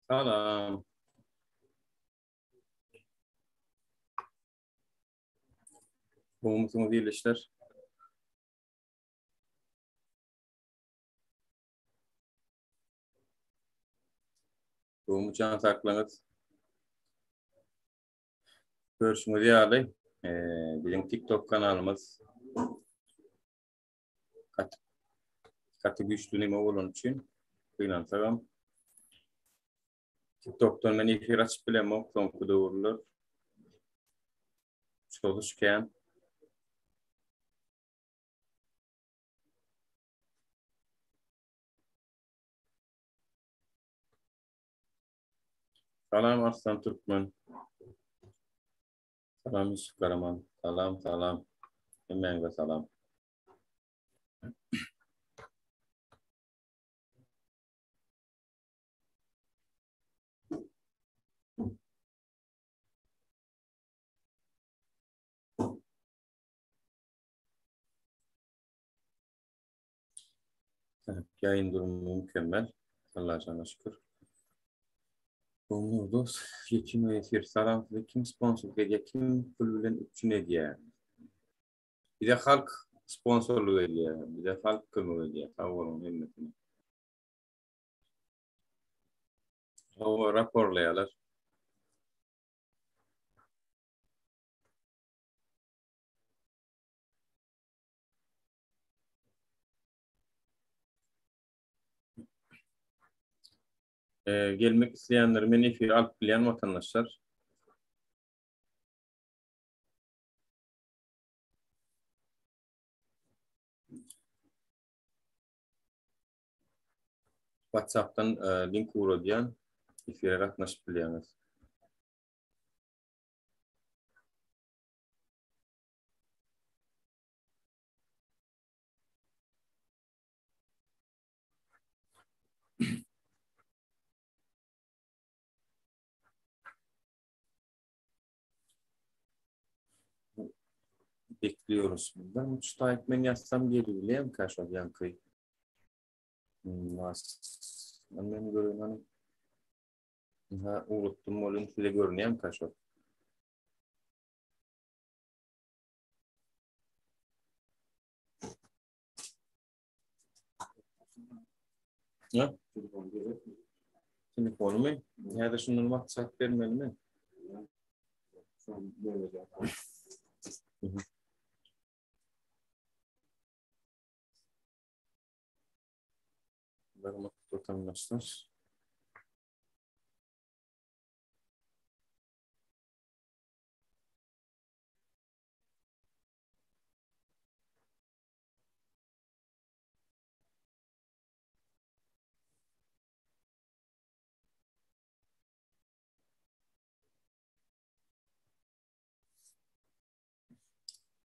Salam. Gowumysyňyz ildeşler? Gowumy jan saklaňyz? Görşüňiz ýaly, biziň TikTok kanalymyz gaty gaty güýçli neme bolany üçin gynansagam TikTokdan men efir açyp bilemok soňky döwürler. Çozuş kän. Salam Arslan Türkmen. Salam Yusuf Karaman. Salam salam. Hemmäňize salam. Ýaýyn durumy mükemmel. Allaha jana şükür. Onur dost, ýetim we ýesir. Salam size kim sponsorlyk edýär, kim pul bilen üpjün edýär? Bize halk sponsorlyk edýär, bize halk kömek edýär. Sag boluň hemmesine. Hawa, raporlaýarlar. Gelmek isleýänler men efire alyp bilýän watandaşlar. WhatsApp'dan link ugradýan efire gatnaşyp bilýäňiz. Bekliyoruz. Ben şu taýyp men ýazsam gelibilýärmikä şol ýaňky? Men göreyim hani. Ha, unutdum bolun size görünýärmikä şol? Ha? Telefonymy? Ýa-da şundan WhatsApp bermelimi? Vatandaşlar.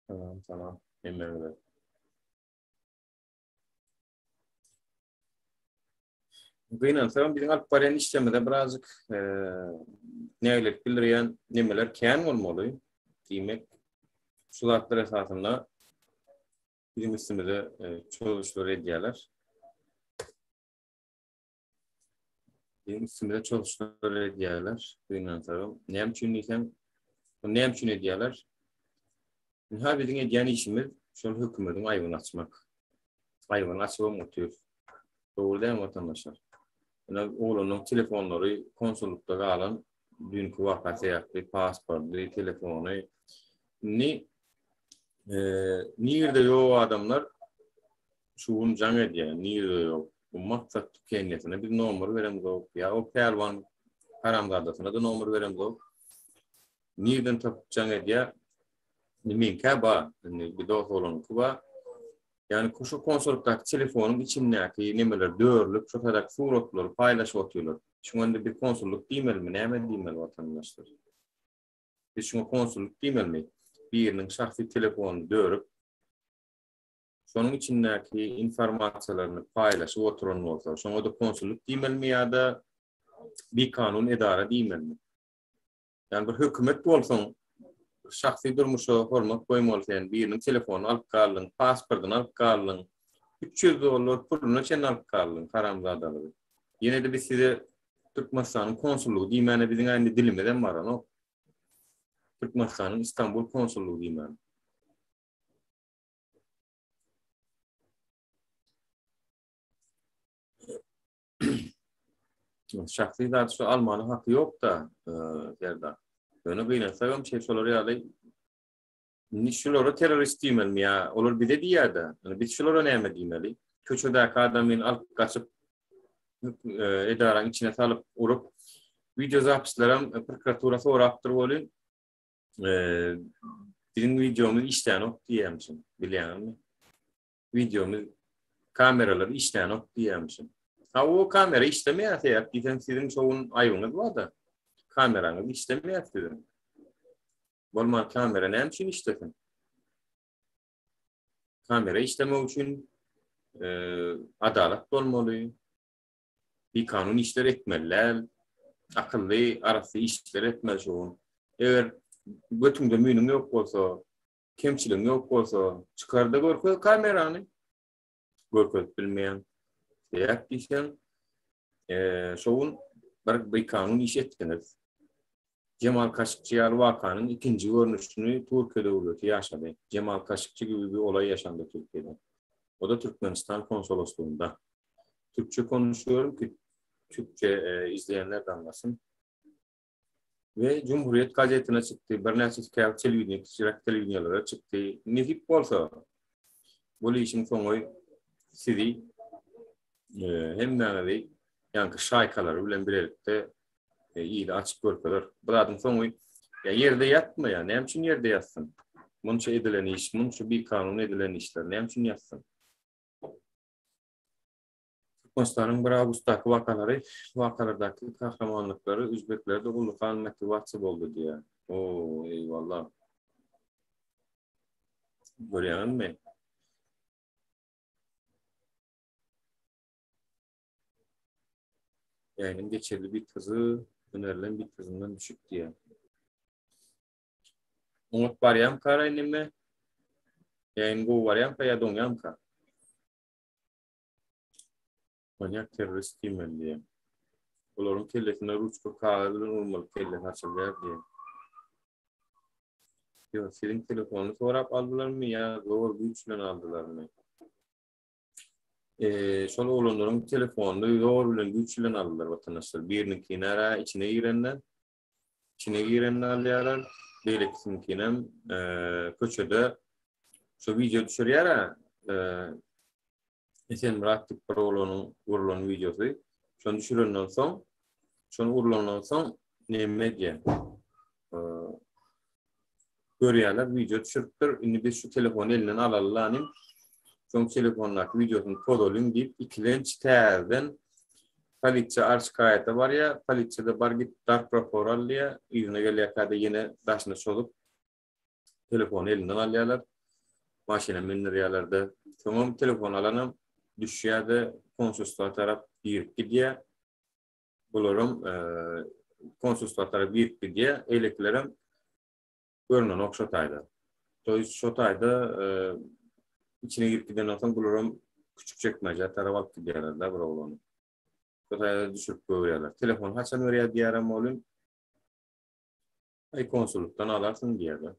Tamam, tamam. Hemmäňize. Gynansagam biziň alyp barýan işlerimize birazjyk nägilelik bildirýän nemeler kän bolmaly. Diýmek, şu zatlar esasynda biziň üstümize çozuşlar edýärler. Biziň üstümize çozuşlar edýärler. Gynansagam. Näme üçin diýseň, näme üçin edýärler? Ynha biziň edýän işimiz şol hökümediň aýbyny açmak. Aýbyny açybam otyrys. Dogry dälmi watandaşlar? Ine oglanyň telefonlary konsullykda galan düýnki waka sebäpli pasporty, telefony. Indi nirde ýok adamlar şu gün jaň edýär, nirde ýok. Bu maksat tükenýesine biz nomer beremzok, ýa o pälwan haramzadasyna-da nomer beremzok. Nirden tapyp jaň edýär? Indi meňkä bar. Indi bir dost oglanyňky bar. Ýagny şu konsullykdaky telefonyň içindäki nemeler dörülip, şo taýdaky suratlary paýlaşyp otyrlar. Şuňa indi biz konsullyk diýmelimi, näme diýmeli watandaşlar? Biz şuňa konsullyk diýmelimi? Biriniň şahsy telefonyny dörüp, şonuň içindäki informasiýalaryny paýlaşyp oturan bolsa, şoňa-da konsullyk diýmelimi ýa-da bikanun edara diýmelimi? Ýani bir hökümet bolsaň, şahsy durmuşa hormat goýmaly sen, biriniň telefonyny alyp galdyň, pasportyny alyp galdyň, 300 dollar puluna çenli alyp galdyň, haramzadalygy. Ýene-de biz size Türkmenistanyň konsullygy diýmäne biziň indi dilimizem baranok. Türkmenistanyň Istanbul konsullygy diýmän. Şahsy zat şu almanyň haky ýok-da, Serdar. Ýöne gynansagam şey şolar ýaly indi şulara terrorist diýmelimi ýa olar bize diýýär-de. Ýöne biz şulara näme diýmeli? Köçedäki adamyny alyp gaçyp edaraň içine salyp urup wideo zapislerem prokuratura sorapdyr welin biziň wideomyz işlänok diýýärmişin. Bilýäňizmi? Wideomyz kameralar işlänok diýýärmişin. Ha o kamera işlemeýär sebäp diýseň siziň şo gün aýbyňyz bar-da. Kameraňyz işlemeýär siziň. Bolman kamera näme üçin işlesin? Kamera işlemek üçin e, adalat bolmaly. Bikanun işler etmeli däl. Akylly, arassa işler etmeli şo gün. Eger götüňde müniň ýok bolsa, kemçiligiň ýok bolsa, çykar-da görkez kamerany. Görkezip bilmeýän. Sebäp diýseň, şo gün bir bikanun iş etdiňiz. Jemal Kaşykçy ýaly wakanyň ikinji görnüşini Türkiýe döwleti ýaşady. Jemal Kaşykçy gibi bir olay ýaşandy Türkiýede. O da Türkmenistan konsoloslygynda. Türkçe konuşuyorum ki Türkçe izleýänler de anlasyn. We Cumhuriyet gazetine çykdy, birnäçe käbir telewideniýe, kiçiräk telewideniýelere çykdy. Nesip bolsa, bu işiň soňy sizi e, hemmäňizi ýaňky şaýkalary bilen bilelikde e, ýyly açyp görkezer. Bu zadyň soňy ýa ýerde ýatmaýar. Näme üçin ýerde ýatsyn? Munça edilen iş, munça bikanun edilen işler näme üçin ýatsyn? Türkmenistanyň bir awgustdaky wakalary, wakalardaky gahrymanlyklary özbeklerde ullakan motiwasiýa boldy diýýär. O, eýwallah. Görýäňizmi? Ýaýynyň geçerli bit hyzy önerilen bit hyzyndan düşük diýýär. Oňat barýamka neme? Ýaýyn gowy barýamka ýa doňýamka? Manýak terrorist diýmeli diýýär. Olaryň kellesine ruçka kagyz bilen urmaly kellesi açylýar diýýär. Ýok, siziň telefony sorap aldylarmy ýa zor güýç bilen aldylarmy? Eee, şol oglanlaryň telefonyny zor bilen güýç bilen aldylar watandaşlar. Biriniňkini ara içine girende, içine girende alýarlar, beýlekisiniňkinem eee köçede şu wideo düşürýär-ä, eee Esenmyrat diýip bir oglanyň urlan wideosy. Şony düşürenden soň, şony urlandan soň neme edýär? Görýärler, wideo düşüripdir. Indi biz şu telefony elinden alaly lanym. Soň telefondaky wideosyny pozalyň diýip, ikilenç täzeden polisiýa arşikaýata barýar. Polisiýada bar git darp rapor al diýýär. Yzyna gelýärkä-de ýene daşyna çozup telefony elinden alýarlar. Maşyna mündirýärler-de. Soňam telefony alanam düşýär-de konsulstwa tarap girip gidýär. Bularam konsulstwa tarap girip gidýär. Eýlekilerem görnenok şo taýda. To ýest şo taýda içine girip gidenden soň bularam küçük çekmejä tarap alyp gidýärler-de bir oglany. Şo taýda düşürip goýberýärler. Telefony haçan berýär diýýärem welin, Aý konsullukdan alarsyň diýýärler.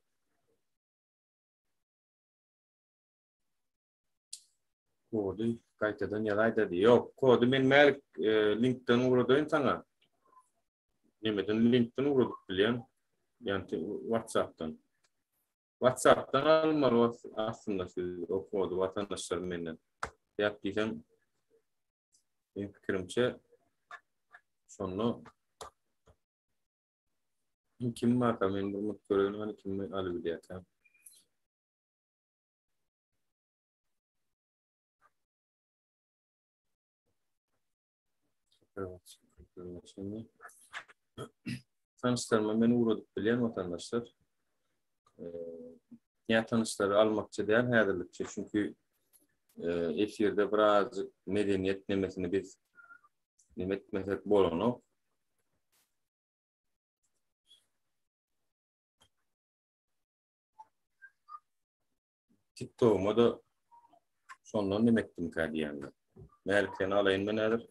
Kody gaýtadan ýazaýda diý. Ýok, kody men mälik e, linkden ugradaýyn saňa. Nemeden linkden ugradyp bilýän. Ýani WhatsApp-dan. WhatsApp-dan almaly aslynda siz o kody watandaşlar menden. Ýap diýseň, meň pikirimçe şonda Kim barka men bir mut göreýin hany kim alybilýärkä. Tanyşlaryma men ugradyp bilýän watandaşlar. Ýa tanyşlary almakçy däl häzirlikçe çünki efirde birazjyk medeniýet nemesini biz neme etmesek bolanok. TikTok'uma da şondan neme etdimkä diýýän. Mälik seni alaýyn men häzir.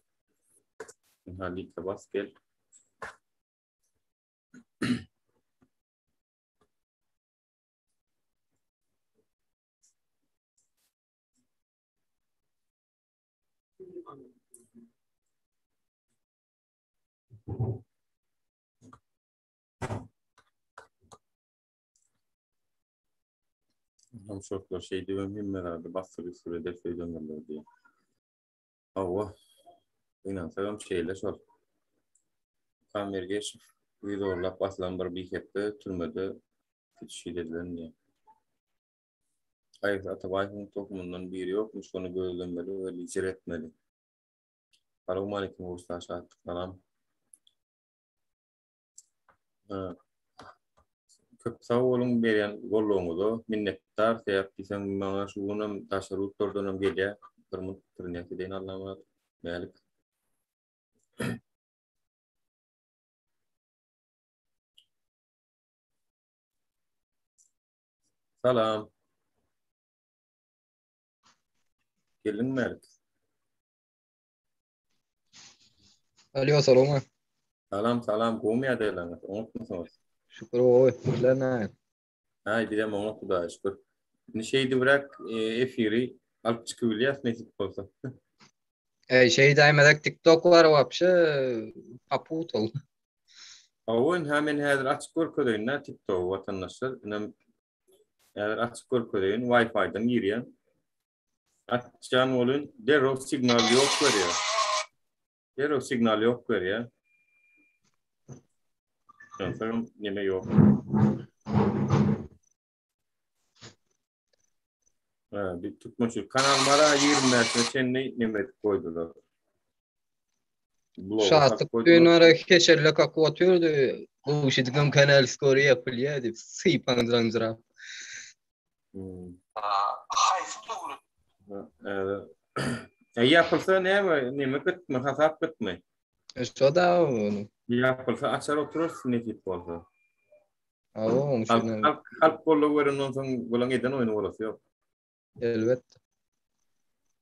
Ynha like bas gel. Hamşoklar şey diýen hemme zady bassyr üstür eder söýdenler diýen. Hawa. Gynansagam şeýle şol. Mukam Ergeşow güýz zorlap basylan bir bihepbe türmede şehit edilen diýen. Gaýgy Atabaýewiň tohumyndan biri ýokmuş şony gözlemeli we lider etmeli. Salowmaleýkim Usta Şatlyk salam. Köp sag boluň berýän goldawyňyza minnetdar sebäp diýseň maňa şu günem daşary ýurtlardan hem gelýär bir munt prinýat edeýin Allamyrat Mälik. Salam. Geldiňmi Mälik? Alo, salam. Salam, salam. Gowmy ýagdaýlaryňyz? Oňatmysyňyz? Şükür, gowy. Sizler näme? Aý, bizem oňat, Hudaýa şükür. Indi şeýdibräk e, efiri alyp çykyp bilýäs nesip bolsa. Eý, şeýdäýmezek TikTok bar wapşe poputol. Hawa, indi men häzir açyp görkezeýin-dä TikTogy watandaşlar. Inem häzir açyp görkezeýin, Wi-Fi-den girýän. Açýan bolun, derrew signal ýok berýär. Derrew signal ýok berýär. Şonsoň neme ýok. Ha, bir türkmençilik kanal bara 25-ne çenli neme edip goýdular. Şatlyk düýn ara heşelle kakyp otyrdy. Gowşudyň kanal skory ýapylýar diýip, sypaňjyraňjyrap. Hmm. Haýsy döwlet? E, ýapylsa näme, neme gytmy, hasap gytmy? E, şo da ony. Ýapylsa açar oturarys nesip bolsa. Awa, oň üçin. Halk, halk goldaw berenden soň bulaň eden oýny bolasy ýok. Elbetde.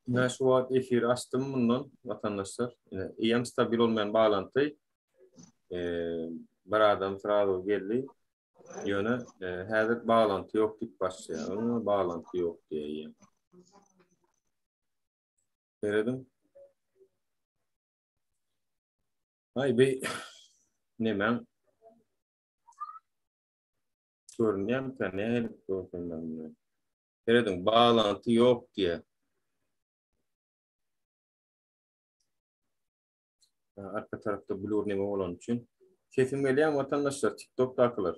Men şu wagt efiri açdym mundan watandaşlar. Ine, eýýäm stabil bolmaýan baglanty. Eee, bir adam srazu geldi. Ýöne e, häzir baglanty ýok diýip başlaýar. Onuň baglanty ýok diýýär. Serediň. Aý bi nemäň görünýärmikä nähili görünýär? Serediň, baglanty ýok diýýär. Arka tarapda blur neme bolany üçin. Sesim gelýärmi watandaşlar TikTokdakylar?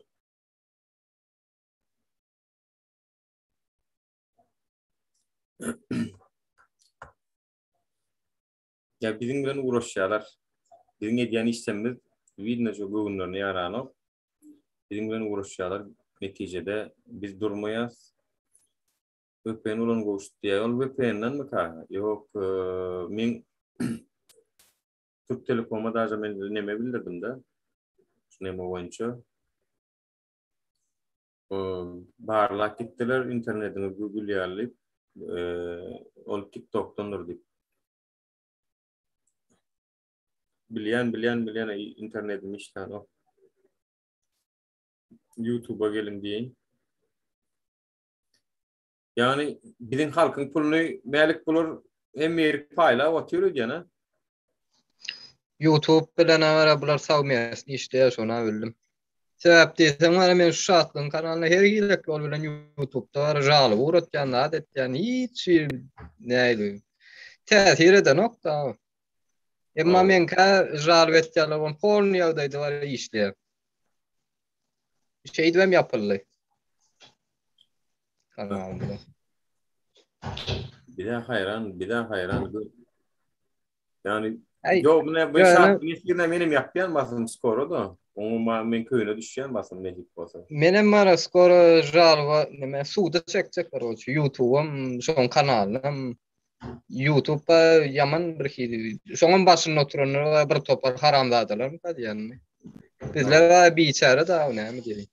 Ya biziň bilen uğraşýarlar. Biziň edýän işlerimiz widno şu göwünlerine ýaranok. Biziň bilen uğraşýarlar. Netijede biz durmaýas. VPN ulan gowşut diýýär. Ol VPN-denmi-ka? Ýok, men Türk Telekoma daže men neme bildirdim-de. Şu neme boýunça. Barlap gitdiler, internetiňiz Google ýaly diýip, ol TikTok-dandyr diýip. Bilýän, bilýän, bilýän, internetim işlänok. YouTube-a geliň diýeýin. Ýagny biziň halkyň puluny Mälik bular hemme ýerik paýlap otyr öýdýän a. Youtube bilen ara bular sawmesni işleýär şona bildim. Sebäp diýseň bara men şu Şatlygyň kanalyna her hili ýol bilen Youtube-da bara žalyp ugratýan zat etýän hiç näli täsir edenok da. Emma meňkä žalyp etýärler on polny ýagdaýda bara işleýär. Şeýdibem ýapyldy. Kanalymda. Bize haýran, bize haýran. Yani Ýok, mine bu şart nesline menem ýapýan basym skoro da. Oňa men köýüne düşýän basym nesip bolsa. Menem bara skoro žalba neme suda çekjek garoç. YouTube-am, şoň kanalynam YouTube-a ýaman bir hili. Şoňam başynda oturanlar bir topar haramzadalarmyka diýýän. Bizler ba biçäre da näme diýeýin.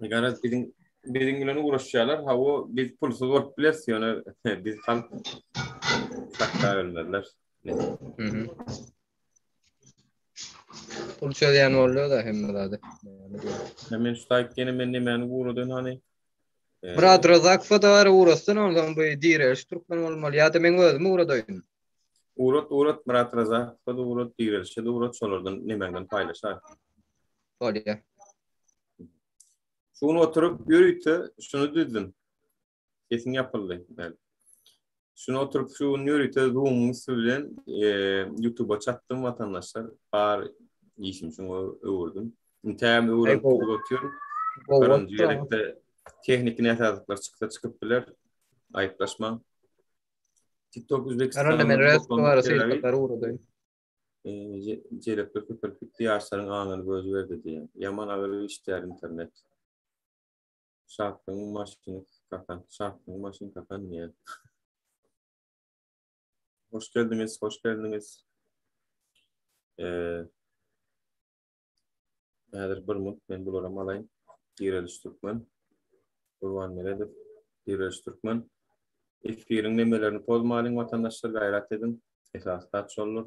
Garaz biziň biziň bilen uğraşýarlar. Hawa, biz pulsuz bolup bileris, ýöne biz halk sakla bilmezler. Mhm. Pul çözýän bolýar da hemme zady. Men şu taýyp gene men nemäni uğradyn hany? Myrat Razakowa da bar ugratsana onsoň bu direliş türkmen bolmaly ýa-da meň özüm ugradaýyn. Ugrat ugrat Myrat Razakowa da ugrat direlişe de ugrat şolardan nemäňden paýlaşaý. Bolýa. Şu gün oturyp ýörite şuny düzdüm. Sesiň ýapyldy. Mälik. Şuny oturyp şu gün ýörite Zoom-yň üsti bilen YouTube-a çatdym watandaşlar. Bar işim şuňa öwürdim. Intägem öwrenip otyryn. Birinji gezekde tehniki näsazlyklar çyksa çykyp biler. Aýyplaşmaň. TikTok Özbekistanda men resmi sebäbi ugradaýyn. Jelepler köpelip gitdi, ýaşlaryň aňyny bözüberdi diýýär. Ýaman agyr işdär internet. Şatlygyň maşyny kakan, şatlygyň maşyny kakan diýýär. Hoş geldiňiz, hoş geldiňiz. Ee, häzir bir minut men bularam alaýyn. Direliş Türkmen. Gurban Meredow, Direliş Türkmen. Efiriň nemelerini pozmalyň watandaşlar gaýrat ediň. Esasy zat şoldur.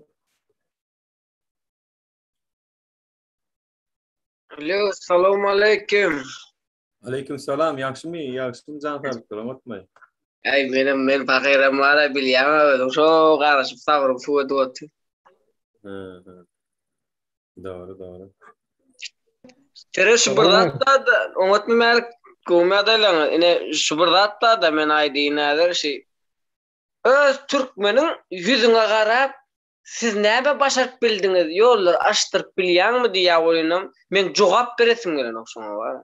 Alo, salam aleyküm. Aleyküm salam, ýagşymy? Ýagşymy jan saglyklar, oňatmy? Äý, menem men pahyram bar-a bilýäň özüň, şo garaşyp sabrym suw edip otyr. Hä, hä. Dogry, dogry. Tere şu bir zat bar-da, oňatmy Mälik? Gowumy ýagdaýlaryňyz? Ine, şu bir zat bar-da, men aýdaýyn häzir şi. Öz türkmeniň ýüzüňe garap, Siz näme başaryp bildiňiz, ýollar açdyryp bilýäňmi diýýär welinem, meň jogap beresim gelenok şoňa bar.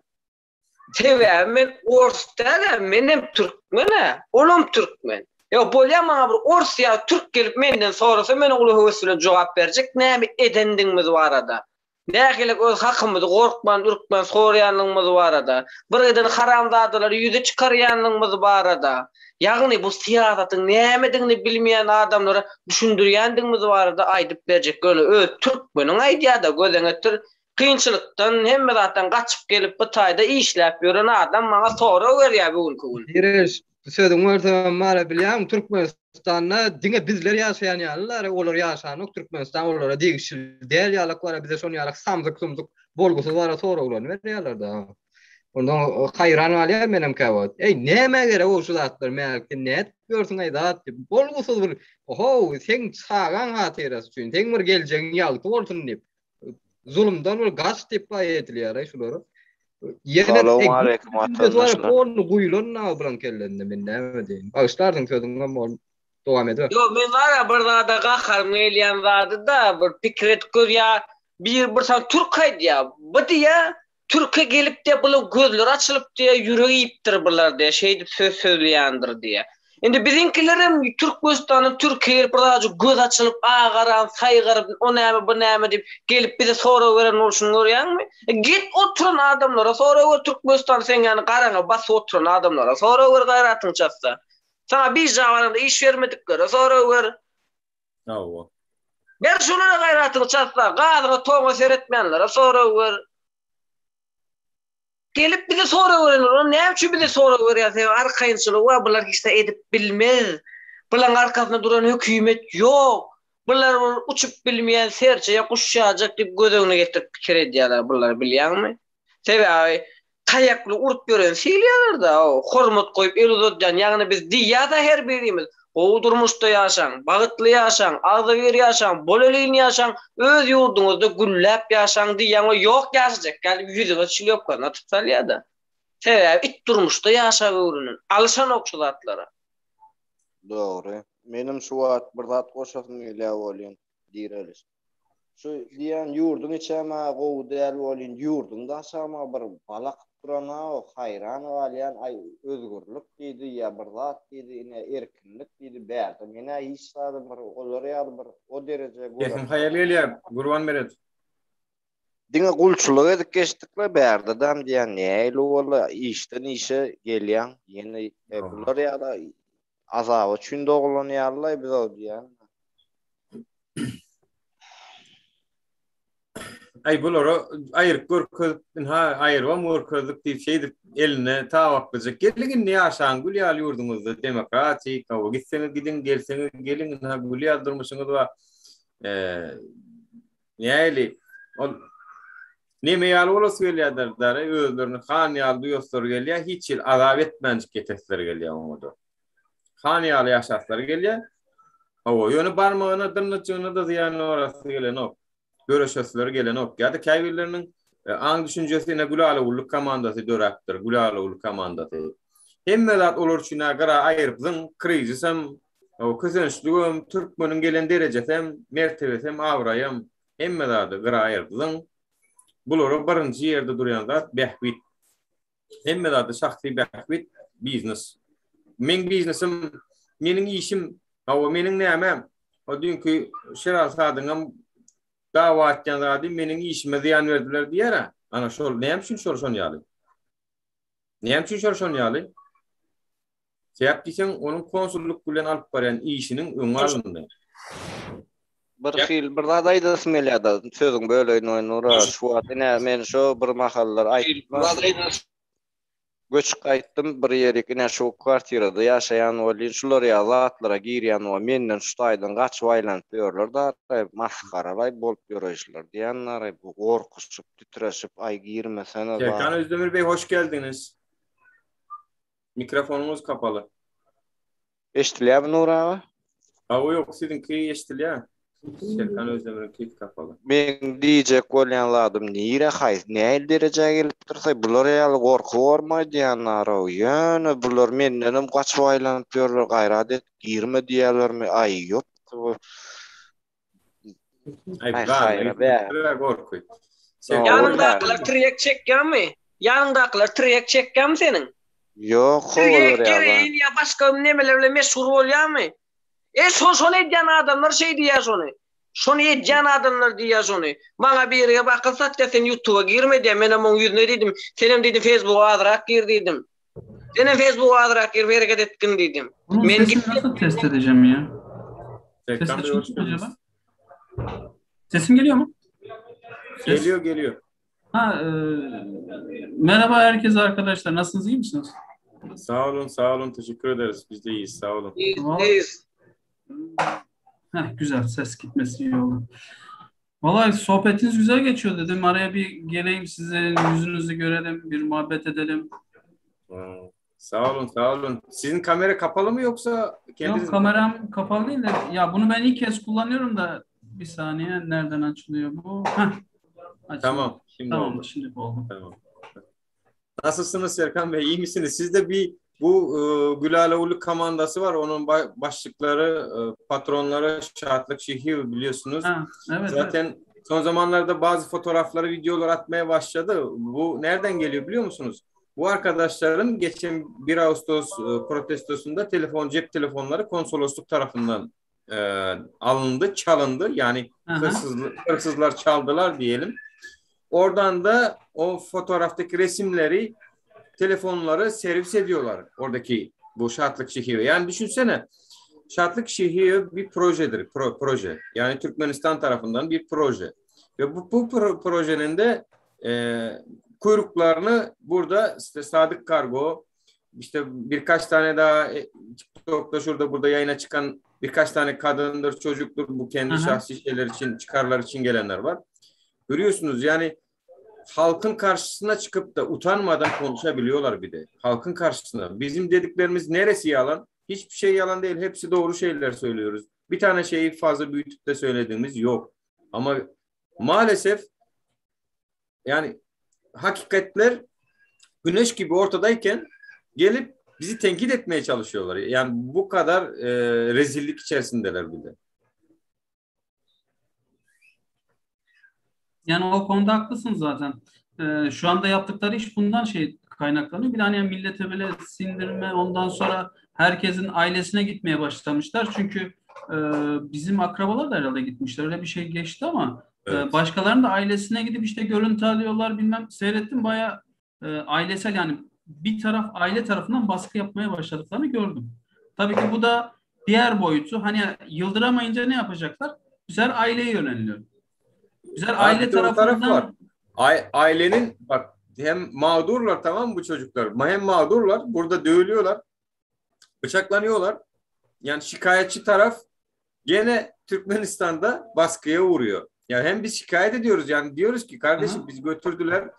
Sebäbi men ors däl-ä, menem türkmen-ä, olam türkmen. Ýok, bolýa maňa bir ors ýa türk gelip menden sorasa men uly höwes bilen jogap berjek näme edendigimiz barada. Nähili öz hakymyzy gorkman-ürkmän soraýanlygymyz barada, bir giden haramzadalary ýüze çykarýanlygymyz barada, ýagny bu syýasatyň nämedigini bilmeýän adamlara düşündirýändigimiz barada aýdyp berjek ýöne öz türkmeniň aýdýada gözeňetir kynçylykdan hemme zatdan gaçyp gelip bu taýda işläp ýören adam maňa sorag berýär bu günki gün. Direş, sözüň bolsa mara bilýäňmi Türkmenistanda diňe bizler ýaşaýan ýalylar, olar ýaşanok Türkmenistan olara degişli däl ýalak bara bize şon ýalak samsyk sumsuk bolgusyz bara soraglaryny berýärler da. Ondan haýran galýan menem käwagt. Eý nämä gerek o şu zatlar Mälik sen nädip ýörsüň aý zat diýip bolgusyz bir ohow seň çagaň hatyrasy üçin seň bir geljegiň ýagty bolsun diýip Zulumdan bir gaç diýip baý edilýär şulara. Ýene Salowmaleýkim watandaşlar. Polny guýulan na bulan kellende men näme diýin. Bagyşlarsyň sözüňem ol dowam ediber. Ýok men bara bir zada gaharym gelýän zady-da bir pikir edip gör ýa bir bir sany türk aýdýa. Bu diýýä Türke gelip diýýä bulaň gözleri açylyp diýýä ýürek iýipdir bular diýýä şeýdip söz sözleýändir diýýä. Indi biziňkilerem Türkmenistandan Türkiýä gelip bir zajyk göz açylyp agaran saýgaryp o näme bu näme diýip gelip bize sorag beren bolşuny görýäňmi? E git oturan adamlara sorag ber Türkmenistan seň ýaly garaňa basyp oturan adamlara sorag ber gaýratyň çatsa. Saňa birža baranda iş bermediklere sorag ber. Hawa. Ber şolara gaýratyň çatsa, gazyňa toňa seretmänlere sorag ber. Gelip bize sorag berenler, olar näme üçin bize sorag berýär? Sebäbi arkaýynçylygy bar, bular hiç zat edip bilmez. Bularyň arkasynda duran hökümet ýok. Bular bir uçup bilmeýän serçe ýa guş ýaljak diýip göz öňüne getirip pikir edýärler bulary bilýäňmi? Sebäbi taýakly urup ýören sylaýarlar-da, hormat goýup el uzadýan, ýagny biz diýýäs-ä her birimiz, gowy durmuşda ýaşaň, bagtly ýaşaň, agzybir ýaşaň, bolelin ýaşaň, öz ýurduňyzda gülläp ýaşaň diýýäň we ýok ýaşajak ýaly ýüzüňe çilýopkasyny atyp salýar-da. Sebäbi it durmuşda ýaşap öwrenen, alyşanok şu zatlara. Dogry. Menem şu wagt bir zat goşasym gelýär welin, direliş. Şu diýýän ýurduň içem-ä gowy däl welin, ýurduň daşam-a bir bal akyp duran-a, haýran galýan, aý, özgürlik diýdi, ýa bir zat diýdi, ine, erkinlik diýdi, bärde men-ä hiç zady bir olar ýaly bir o dereje Sesiň göremok. haýal gelýär, Gurban Meret. Diňe gulçulyk edip geçdik-le bärdedem diýýän, nähili boldy, işden işe gelýäň, ýene bular ýaly azaba üçin doglan ýaly-laý biz-ow diýýän. Aý bulara aýryp görkezip, ynha aýrybam görkezdik diýip şeýdip eline tabaklyja geliň indi ýaşaň gül ýaly ýurduňyzda demokratik, hawa gitseňiz gidiň, gelseňiz geliň ynha gül ýaly durmuşyňyz bar. Eee nähili ol. Neme ýaly bolasy gelýärler dary, özlerini han ýaly duýaslary gelýär, hiç hili azap etmänjik ýetesleri gelýär oňa-da. Han ýaly ýaşaslary gelýär. Hawa, ýöne barmagyna, dyrnajygyna-da zyýan barasy gelenok. Göreşesleri gelenok. Ýa-da käbirleriniň e, aň düşünjesi ine Güläligulluk komandasy döräpdir, Güläligulluk komandasy. Hemme zat olar üçin gyra aýryp zyň, krizisem, kösençligem, türkmeniň gelen derejesem, mertebesem, abraýam Hemme zady gyra aýyryp zyň. Bulara birinji ýerde durýan zat bähbit. Hemme zady şahsy bähbit, biznes. Meň biznesim, meniň işim, hawa meniň nämäm? O düýnki Şeral Sadyňam dawa etýän zady meniň işime zyýan berdiler diýýär-ä. Ana şol näme üçin şol şon ýaly? Näme üçin şol şon ýaly? Sebäp diýseň, onuň konsullyk bilen alyp barýan işiniň öňi alyndy. Bir hil bir zat aýdasym gelýär-de, sözüň böleýin oý Nura, şu wagt ine men şo bir mahallar aýtdym. Göçüp gaýtdym bir ýerik ine şu kwartirada ýaşaýan welin şular ýaly zatlara girýän we menden şu taýdan gaçyp aýlanyp ýörler daraý masgaralaý bolup ýöreýşler diýen daraý bu gorkuşyp titreşip aý girmesene Serkan Özdemir Bey hoş geldiňiz. Mikrofonyňyz kapaly. Eşdilýärmi Nury aga? Hawa ýok siziňki eşdilýär. Serkan Özdemiriňki kapaly. Meň diýjek bolýan zadym nire haýsy nähili derejä gelipdirsaý bular ýaly gorky bormaý diýýänlarow ýöne bular mendenem gaçyp aýlanyp ýörler gaýrat et girme diýýälermi aý ýok Aý haýra be. Gorky. Ýanyňdakylar tirýek çekýärmi? Ýanyňdakylar tirýek çekýärmi seniň? Ýok, olar ýa. Ýa başga nemeler bilen meşhur bolýarmy? E şo şony edýän adamlar şeý diýýär şony. Şony edýän adamlar diýýär şony. Maňa biri gelip akyl satýar sen ýutuba girme diýýär. Menem oň ýüzüne diýdim. Senem diýdim Facebooka azrak gir diýdim. Senem Facebooka azrak girip hereket etgin diýdim. Bunun Men sesini nasıl test edeceğim ya? Ses açıldı mı acaba? Sesim geliyor mu? Ses. Geliyor geliyor. Ha, e, merhaba herkese arkadaşlar. Nasılsınız iyi misiniz? Sağ olun sağ olun teşekkür ederiz. Biz de iyiyiz sağ olun. İyiyiz. Heh, güzel ses gitmesi iyi oldu. Vallahi sohbetiniz güzel geçiyor dedim. Araya bir geleyim size yüzünüzü görelim, bir muhabbet edelim. Sağ olun, sağ olun. Sizin kamera kapalı mı yoksa kendiniz Yok kameram kapalı değil de ya bunu ben ilk kez kullanıyorum da bir saniye nereden açılıyor bu? Heh, açıldı. Tamam, şimdi tamam, oldu. Şimdi oldu. Tamam. Nasılsınız Serkan Bey? İyi misiniz? Siz de bir bu e, Gülaloğlu komandası var. Onun başlıkları, e, patronları Şatlık Şehir biliyorsunuz. Ha, evet, Zaten evet. son zamanlarda bazı fotoğrafları, videolar atmaya başladı. Bu nereden geliyor biliyor musunuz? Bu arkadaşların geçen 1 Ağustos e, protestosunda telefon, cep telefonları konsolosluk tarafından e, alındı, çalındı. Yani hırsız, hırsızlar çaldılar diyelim. Oradan da o fotoğraftaki resimleri, telefonları servis ediyorlar oradaki bu Şatlık Şehri. Yani düşünsene Şatlık Şehri bir projedir, pro, proje. Yani Türkmenistan tarafından bir proje. Ve bu, bu pro, projenin de e, kuyruklarını burada işte Sadık Kargo, işte birkaç tane daha e, TikTok'ta şurada burada yayına çıkan birkaç tane kadındır, çocuktur bu kendi Aha. şahsi şeyler için, çıkarlar için gelenler var. Görüyorsunuz yani halkın karşısına çıkıp da utanmadan konuşabiliyorlar bir de. Halkın karşısına. Bizim dediklerimiz neresi yalan? Hiçbir şey yalan değil. Hepsi doğru şeyler söylüyoruz. Bir tane şeyi fazla büyütüp de söylediğimiz yok. Ama maalesef yani hakikatler güneş gibi ortadayken gelip bizi tenkit etmeye çalışıyorlar. Yani bu kadar e, rezillik içerisindeler bir de. Yani o konuda haklısın zaten. Ee, şu anda yaptıkları iş bundan şey kaynaklanıyor. Bir de hani millete böyle sindirme ondan sonra herkesin ailesine gitmeye başlamışlar. Çünkü e, bizim akrabalar da herhalde gitmişler. Öyle bir şey geçti ama e, evet. e, başkalarının da ailesine gidip işte görüntü alıyorlar bilmem seyrettim baya e, ailesel yani bir taraf aile tarafından baskı yapmaya başladıklarını gördüm. Tabii ki bu da diğer boyutu. Hani yıldıramayınca ne yapacaklar? Bu sefer aileye yöneliliyor. Bu sefer aile tarafından taraf var. Ailenin bak hem mağdurlar tamam bu çocuklar? Hem mağdurlar burada dövülüyorlar. Bıçaklanıyorlar. Yani şikayetçi taraf gene Türkmenistan'da baskıya uğruyor. Ya hem biz şikayet ediyoruz yani diyoruz ki kardeşim Hı. biz götürdüler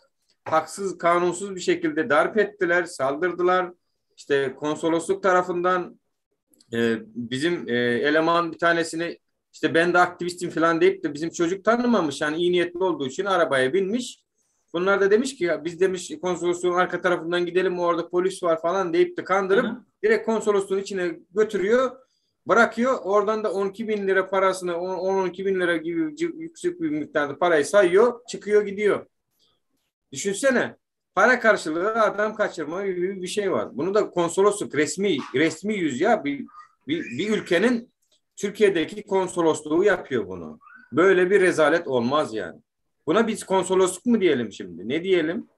haksız kanunsuz bir şekilde darp ettiler, saldırdılar. İşte konsolosluk tarafından e, bizim e, eleman bir tanesini işte ben de aktivistim falan deyip de bizim çocuk tanımamış. Yani iyi niyetli olduğu için arabaya binmiş. Bunlar da demiş ki ya biz demiş konsolosluğun arka tarafından gidelim orada polis var falan deyip de kandırıp Hı. direkt konsolosluğun içine götürüyor. Bırakıyor. Oradan da 12 bin lira parasını 10-12 bin lira gibi yüksek bir miktarda parayı sayıyor. Çıkıyor gidiyor. Düşünsene. Para karşılığı adam kaçırma gibi bir şey var. Bunu da konsolosluk resmi resmi yüz ya bir, bir, bir ülkenin Türkiye'deki konsolosluğu yapıyor bunu. Böyle bir rezalet olmaz yani. Buna biz konsolosluk mu diyelim şimdi? Ne diyelim?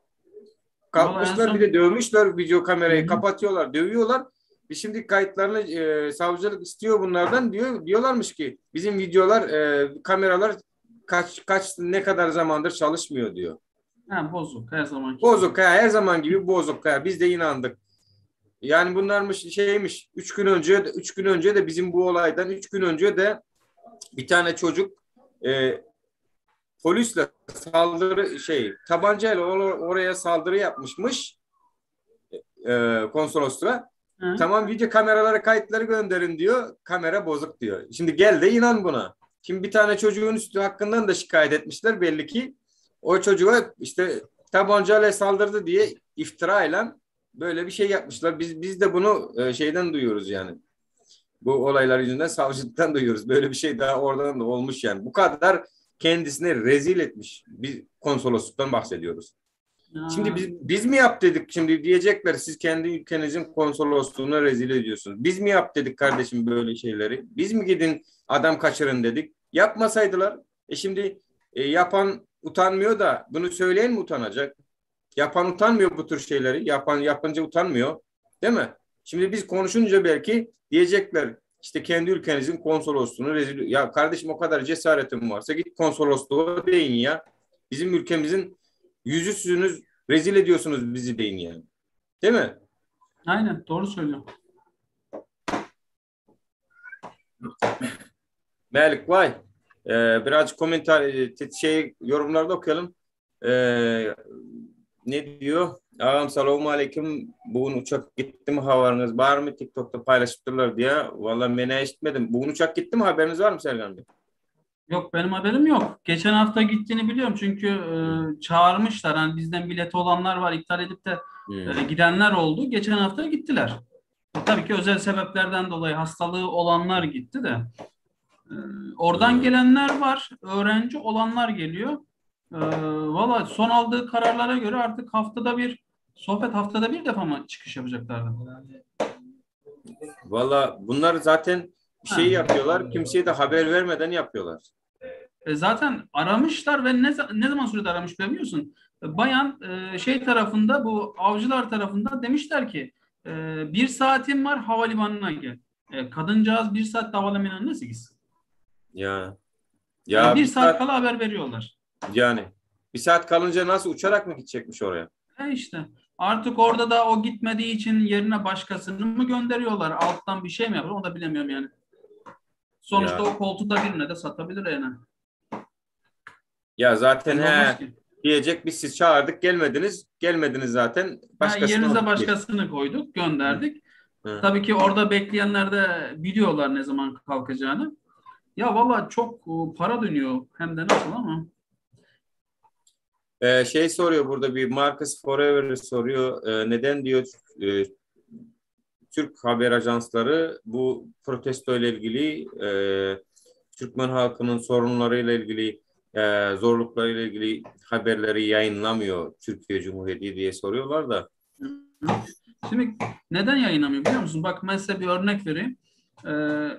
Kalkmışlar son... bir de dövmüşler video kamerayı Hı-hı. kapatıyorlar, dövüyorlar. Bir şimdi kayıtlarını e, savcılık istiyor bunlardan diyor diyorlarmış ki bizim videolar e, kameralar kaç kaç ne kadar zamandır çalışmıyor diyor. Ha, bozuk her zaman. Bozuk ha, her zaman gibi bozuk ha. Biz de inandık. Yani bunlarmış şeymiş 3 gün önce 3 gün önce de bizim bu olaydan 3 gün önce de bir tane çocuk e, polisle saldırı şey tabancayla oraya saldırı yapmışmış e, konsolosluğa. Hı. Tamam video kameralara kayıtları gönderin diyor. Kamera bozuk diyor. Şimdi gel de inan buna. Şimdi bir tane çocuğun üstü hakkından da şikayet etmişler belli ki. O çocuğa işte tabancayla saldırdı diye iftirayla böyle bir şey yapmışlar. Biz biz de bunu e, şeyden duyuyoruz yani. Bu olaylar yüzünden savcılıktan duyuyoruz. Böyle bir şey daha oradan da olmuş yani. Bu kadar kendisine rezil etmiş bir konsolosluktan bahsediyoruz. Şimdi biz biz mi yap dedik şimdi diyecekler siz kendi ülkenizin konsolosluğuna rezil ediyorsunuz. Biz mi yap dedik kardeşim böyle şeyleri? Biz mi gidin adam kaçırın dedik? Yapmasaydılar. E şimdi e, yapan utanmıyor da bunu söyleyen mi utanacak? Yapan utanmıyor bu tür şeyleri. Yapan yapınca utanmıyor. Değil mi? Şimdi biz konuşunca belki diyecekler işte kendi ülkenizin konsolosluğunu rezil. Ya kardeşim o kadar cesaretin varsa git konsolosluğa deyin ya. Bizim ülkemizin yüzüsünüz rezil ediyorsunuz bizi deyin yani. Değil mi? Aynen doğru söylüyorsun. Melik vay. Ee, birazcık komentar e, şey yorumlarda okuyalım. Ee, ne diyor? Ağam selamun aleyküm. Bugün uçak gitti mi haberiniz var mı? TikTok'ta paylaşıptırlar diye. Vallahi ben işitmedim. Bugün uçak gitti mi haberiniz var mı Serkan Bey? Yok benim haberim yok. Geçen hafta gittiğini biliyorum çünkü e, çağırmışlar. Hani bizden bileti olanlar var iptal edip de hmm. e, gidenler oldu. Geçen hafta gittiler. E, tabii ki özel sebeplerden dolayı hastalığı olanlar gitti de. E, oradan hmm. gelenler var. Öğrenci olanlar geliyor. E, Valla son aldığı kararlara göre artık haftada bir sohbet haftada bir defa mı çıkış yapacaklardı? Valla bunlar zaten bir şey yapıyorlar. Kimseye de haber vermeden yapıyorlar. E zaten aramışlar ve ne, ne zaman sürede aramış bilmiyorsun. Bayan e, şey tarafında bu avcılar tarafında demişler ki e, bir saatim var havalimanına gel. E, kadıncağız bir saat havalimanına nasıl gitsin? Ya. Ya yani bir saat, saat kala haber veriyorlar. Yani bir saat kalınca nasıl uçarak mı gidecekmiş oraya? E işte artık orada da o gitmediği için yerine başkasını mı gönderiyorlar? Alttan bir şey mi yapıyor? Onu da bilemiyorum yani. Sonuçta ya. o koltuğu da birine de satabilir yani. Ya zaten he diyecek biz siz çağırdık gelmediniz. Gelmediniz zaten. Başkasını yerinize başkasını koyduk, gönderdik. Hı. Tabii ki orada bekleyenler de biliyorlar ne zaman kalkacağını. Ya valla çok e, para dönüyor hem de nasıl ama. Ee, şey soruyor burada bir Marcus Forever soruyor. Ee, neden diyor e, Türk haber ajansları bu protesto ile ilgili e, Türkmen halkının sorunlarıyla ilgili e, zorluklarıyla ilgili haberleri yayınlamıyor Türkiye Cumhuriyeti diye soruyorlar da. Şimdi neden yayınlamıyor biliyor musun? Bak ben size bir örnek vereyim. Ee,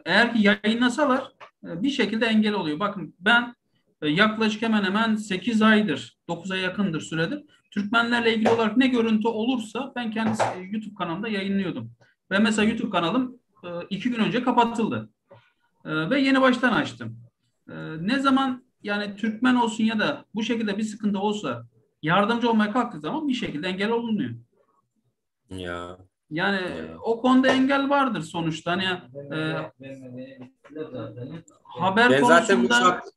eğer ki yayınlasalar e, bir şekilde engel oluyor. Bakın ben e, yaklaşık hemen hemen 8 aydır, 9 ay yakındır süredir Türkmenlerle ilgili olarak ne görüntü olursa ben kendi e, YouTube kanalımda yayınlıyordum. Ve mesela YouTube kanalım 2 gün önce kapatıldı. Ve yeni baştan açtım. Ne zaman yani Türkmen olsun ya da bu şekilde bir sıkıntı olsa yardımcı olmaya kalktığı zaman bir şekilde engel olunuyor. Ya. Yani ya. o konuda engel vardır sonuçta. Hani e, haber ben konusunda zaten bu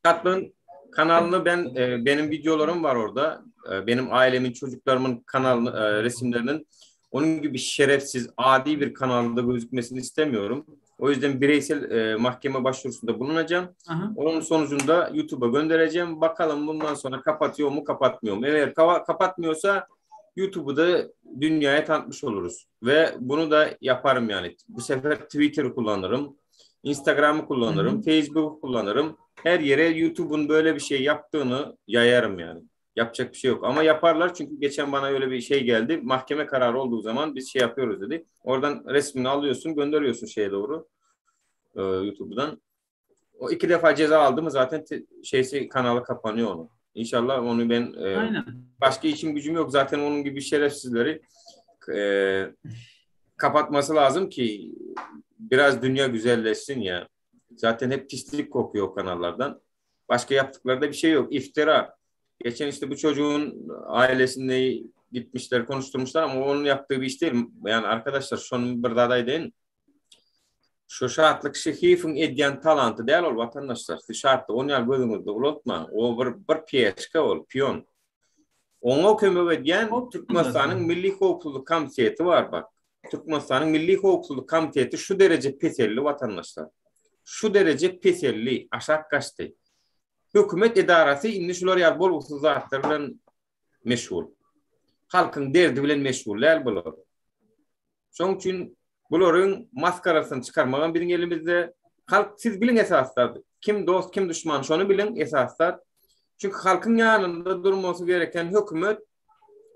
şatlığın. Kanalyny ben e, benim videolarım var orada. E, benim ailemin, çocuklarımın kanal e, resimlerinin onun gibi şerefsiz, adi bir kanalda gözükmesini istemiyorum. O yüzden bireysel e, mahkeme başvurusunda bulunacağım. Aha. Onun sonucunda YouTube'a göndereceğim. Bakalım bundan sonra kapatıyor mu, kapatmıyor mu? Eğer kava- kapatmıyorsa YouTube'u da dünyaya tanıtmış oluruz. Ve bunu da yaparım yani. Bu sefer Twitter'ı kullanırım. Instagram'ı kullanırım. Hı hı. Facebook'u kullanırım. Her yere YouTube'un böyle bir şey yaptığını yayarım yani. Yapacak bir şey yok. Ama yaparlar çünkü geçen bana öyle bir şey geldi. Mahkeme kararı olduğu zaman biz şey yapıyoruz dedi. Oradan resmini alıyorsun, gönderiyorsun şeye doğru. e, YouTube'dan. O iki defa ceza aldı mı zaten te- şeysi kanalı kapanıyor onun. İnşallah onu ben e, Aynen. başka işim gücüm yok. Zaten onun gibi şerefsizleri e, kapatması lazım ki biraz dünya güzelleşsin ya. Zaten hep pislik kokuyor o kanallardan. Başka yaptıkları da bir şey yok. İftira. Geçen işte bu çocuğun ailesinde gitmişler, konuşturmuşlar ama onun yaptığı bir iş değil. Yani arkadaşlar şunun bir dadaydı. Şu şartlık şehifin edyen talantı değil ol vatandaşlar. Şu şartlı onu yer gözünüzde unutma. O bir, bir piyeşke ol, piyon. Ona kömek edyen Hop, Türkmenistan'ın Milli Howpsuzluk Komiteti var bak. Türkmenistan'ın Milli Howpsuzluk Komiteti şu derece peselli vatandaşlar. Şu derece peselli, aşak kaçtı. Hükümet edarası indi şular yer bol uksuz zatlar bilen meşgul. Halkın derdi bilen meşguller bular. Şoň üçin bularyň maskarasyny çıkarmagan biziň elimizde. Halk siz bilin esaslar. Kim dost, kim düşman şonu bilin esaslar. Çünkü halkın yanında durması gereken hükümet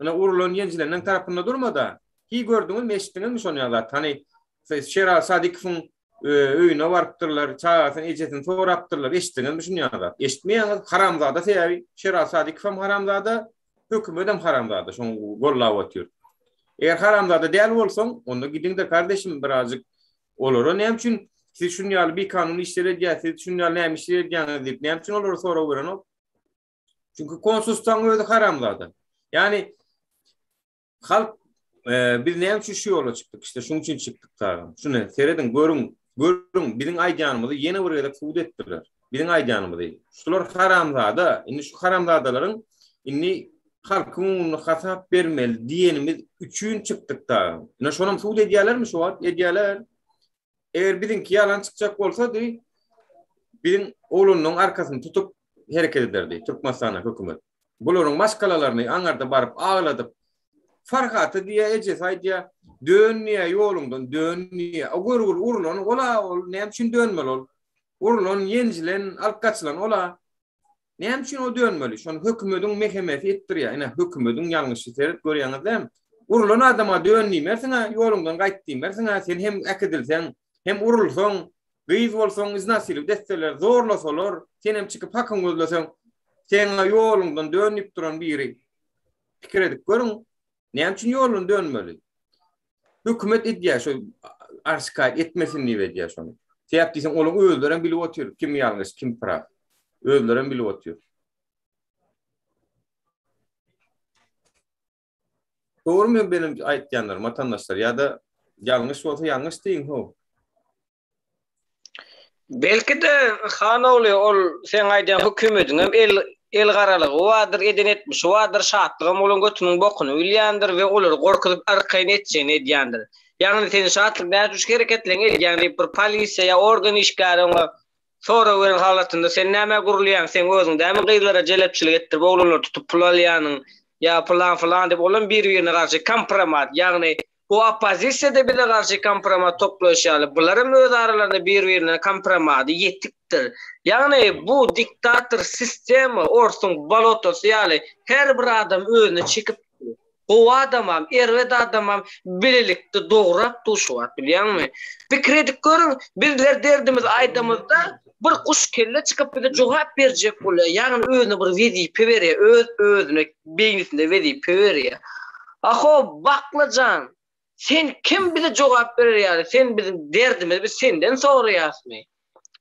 ana urulan yencilerinin tarafında durmada. Hi gördüňiz, eşitdiňiz mi şonu ýa Hani Şeral Sadikov'un e, öýüne barypdyrlar, çagasyny, ejesini sorapdyrlar. Eşitdiňiz mi şunu ýa Eşitmeýäňiz haramzada sebäbi Şeral Sadikov hem haramzada, hükümet hem haramzada. Şoň gollap otyr. Eğer haramzada däl bolsaň, onda gidiň de kardeşim birazcık olara näme üçin siz şunu ýaly bir kanun işler edýär, siz şunu ýaly näme işler edýäňiz diýip, näme üçin olara sorag beren ol? Çünkü konsustan özi haramzada. Yani halk e, biz näme üçin şu ýola çykdyk? İşte şuň üçin çykdyk tagam. Şunu seredin, görüň, görüň biziň aýdýanymyzy ýene bir gezek subut etdiler. Biziň aýdýanymyzy. Şular haramzada, indi şu haramzadalaryň indi halkyň öňünde hasap bermeli diýenimiz üçin çykdyk da. Ine şonam subut edýärlermi şu wagt? Edýärler. Eğer biziňki ýalan çykjak bolsady, biziň oglunyň arkasyny tutup hereket ederdi Türkmenistana hökümet. Bularyň maşgalalaryny aňarda baryp agladyp Farhaty diýe ejesi aýdýa, dön diýe ýoluňdan dön diýe. O görgül urulan ola ol näme üçin dönmeli ol? Urulan, ýenjilen, alyp gaçylan ola. Näme üçin o dönmeli? Şonu hökümediň mehemesi etdirýär. Ine hökümediň ýalňyşy seret görýäňiz dämi? Urulan adama dön diýmersiň ha, ýoluňdan gaýt diýmersiň ha, sen hem äkidilseň, hem urulsaň, gyz bolsaň, iznasilik desseler, zorlasalar, sen hem çykyp hakyň gözleseň, sen ýoluňdan dön diýip duran biri. Pikir edip görüň, näme üçin ýolundan dönmeli? Hökümet edýär şu arşikaýat etmesin diýip edýär şonu. Sebäp diýseň, olaryň özleri hem bilip otyr, kim ýalňyş, kim praw. Özleri hem bilip otyr. Doğru mu benim aýtýanlarym vatandaşlar ýa-da ýalňyş bolsa ýalňyş diýiň ho. Belki de Hanogly ol sen aýdan hökümetiň hem el el garalygy bardyr, eden etmişi bardyr, şatlygam olan götünüň bokuny bilýändir we olary gorkuzyp arkaýyn etjegini edýändir. Ýagny sen şatlyk näme üçin hereketleň edýän diýip bir polisiýa ýa organ işgäri oňa sorag beren halatynda sen näme gurulýaň, sen özüň dämi gyzlara jelepçilik etdirip oglanlary tutup pul alýanyň ýa falan falan diýip olam bir-birine garşy kompromat, ýagny bu oppozisiýa da bize garşy kompromat toplaýyş Bular hem öz aralarynda bir-birine kompromady ýetikdir. Ýagny bu diktator sistema orsuň balotasy ýaly her bir adam özüne çekip Bu adamam, erbet adamam bilelikde dograp duşuwat bilýäňmi? Pikir edip görüň, bizler derdimiz aýdamyzda bir kuş kelle çykyp bize jogap berjek bolýar. Ýagny özüne bir wezipe berýär, öz özüne beýnisinde wezipe berýär. Aho baklajan, sen kim bize jogap berer ýaly? Sen bizim derdimizi biz senden soraýasmy?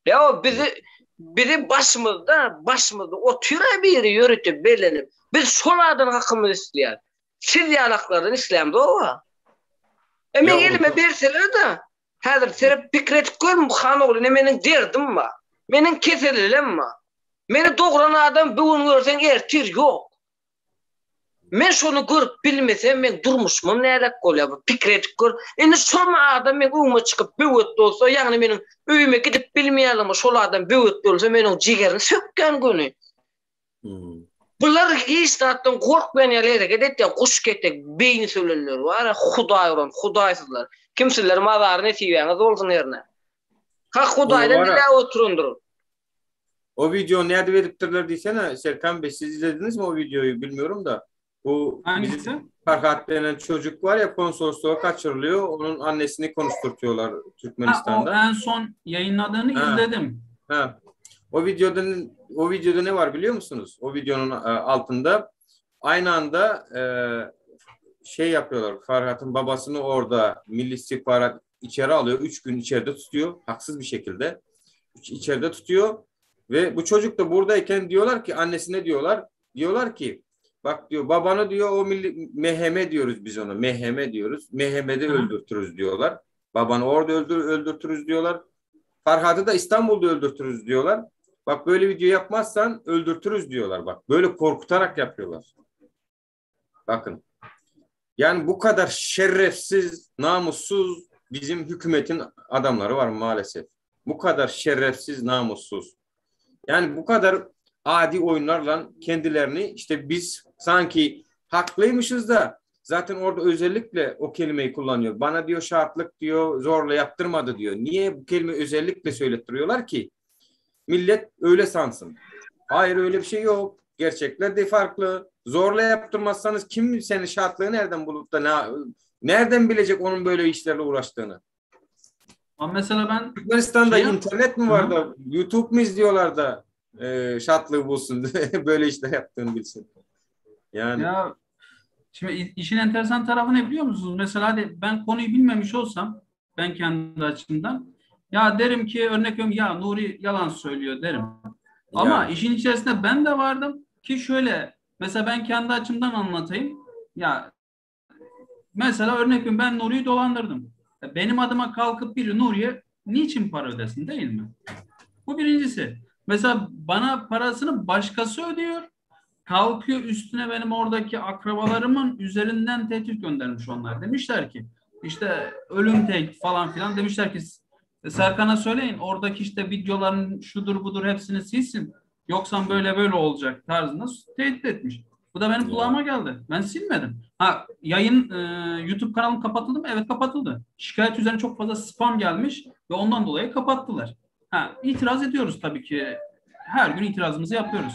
Ya bizi bizi başymyzda, başymyzda otyra biri ýörite belenip, biz şol adam hakymyzy isleýär. Siz ýalaklardan isleýän doga. E men Ya, elime berseler de, häzir serep pikir edip görüm, han ogly ne meniň derdim bar. Meniň keselelem bar. Meni dogran adam bu gün görseň ertir ýok. Men şony görüp bilmesem meň durmuşymam nälek bolýar bir pikir edip gör. Indi şol adam meň öňüme çykyp böwet bolsa ýagny meniň öýüme gidip bilmeýänligime şol adam böwet bolsa men oň jigerini sökýän göni. Bular hiç zatdan gorkmaýan ýaly hereket etýär guş ketek beýni sölenler bar hudaý uran hudaýsyzlar. Kim sizler mazary nesibäňiz bolsun hernä. Hak hudaýdan diläp oturandyr. O video nädip edipdirler diýsene Serkan Bey siz izlediniz mi o videoyu bilmiyorum da. Bu Hangisi? Farhat denen çocuk var ya konsolosluğa kaçırılıyor. Onun annesini konuşturtuyorlar Türkmenistan'da. Ha, o en son yayınladığını Ha. izledim. Ha. O videoda o videoda ne var biliyor musunuz? O videonun e, altında aynı anda e, şey yapıyorlar. Farhat'ın babasını orada Milli İstihbarat içeri alıyor. Üç gün içeride tutuyor. Haksız bir şekilde. İçeride tutuyor. Ve bu çocuk da buradayken diyorlar ki annesine diyorlar. Diyorlar ki bak diyor babanı diyor o milli MHM diyoruz biz ona. MHM diyoruz. MHM'de öldürtürüz diyorlar. Babanı orada öldür, öldürtürüz diyorlar. Farhat'ı da İstanbul'da öldürtürüz diyorlar. Bak böyle video yapmazsan öldürtürüz diyorlar. Bak böyle korkutarak yapıyorlar. Bakın. Yani bu kadar şerefsiz, namussuz bizim hükümetin adamları var maalesef. Bu kadar şerefsiz, namussuz. Yani bu kadar adi oyunlarla kendilerini işte biz sanki haklıymışız da zaten orada özellikle o kelimeyi kullanıyor. Bana diyor şartlık diyor zorla yaptırmadı diyor. Niye bu kelime özellikle söylettiriyorlar ki? Millet öyle sansın. Hayır öyle bir şey yok. Gerçekler de farklı. Zorla yaptırmazsanız kim senin şartlığı nereden bulup da ne, nereden bilecek onun böyle işlerle uğraştığını? Ama mesela ben Türkmenistan'da şey internet mi var da YouTube mu izliyorlar da e, şartlığı bulsun böyle işler yaptığını bilsin. Yani Ya şimdi işin enteresan tarafı ne biliyor musunuz? Mesela hadi ben konuyu bilmemiş olsam ben kendi açımdan ya derim ki örnek veriyorum ya Nuri yalan söylüyor derim. Ama Yani. işin içerisinde ben de vardım ki şöyle mesela ben kendi açımdan anlatayım. Ya mesela örnek veriyorum ben Nuri'yi dolandırdım. Ya Benim adıma kalkıp biri Nuri'ye niçin para ödesin değil mi? Bu birincisi. Mesela bana parasını başkası ödüyor. Kalkıyor üstüne benim oradaki akrabalarımın üzerinden tehdit göndermiş onlar. Demişler ki işte ölüm tehdit falan filan demişler ki Serkan'a söyleyin oradaki işte videoların şudur budur hepsini silsin. Yoksa böyle böyle olacak tarzında tehdit etmiş. Bu da benim kulağıma geldi. Ben silmedim. Ha yayın e, YouTube kanalım kapatıldı mı? Evet kapatıldı. Şikayet üzerine çok fazla spam gelmiş ve ondan dolayı kapattılar. Ha itiraz ediyoruz tabii ki. Her gün itirazımızı yapıyoruz.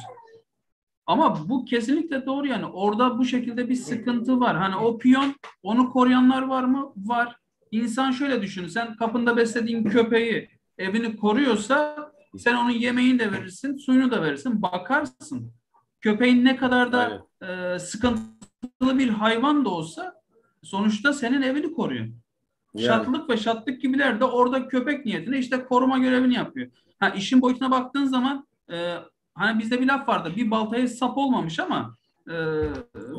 Ama bu kesinlikle doğru yani. Orada bu şekilde bir sıkıntı var. Hani o piyon onu koruyanlar var mı? Var. İnsan şöyle düşün. Sen kapında beslediğin köpeği evini koruyorsa sen onun yemeğini de verirsin, suyunu da verirsin, bakarsın. Köpeğin ne kadar da e, sıkıntılı bir hayvan da olsa sonuçta senin evini koruyor. Yani. Şatlık ve şatlık gibiler de orada köpek niyetine işte koruma görevini yapıyor. Ha işin boyutuna baktığın zaman e, hani bizde bir laf vardı. Bir baltaya sap olmamış ama e,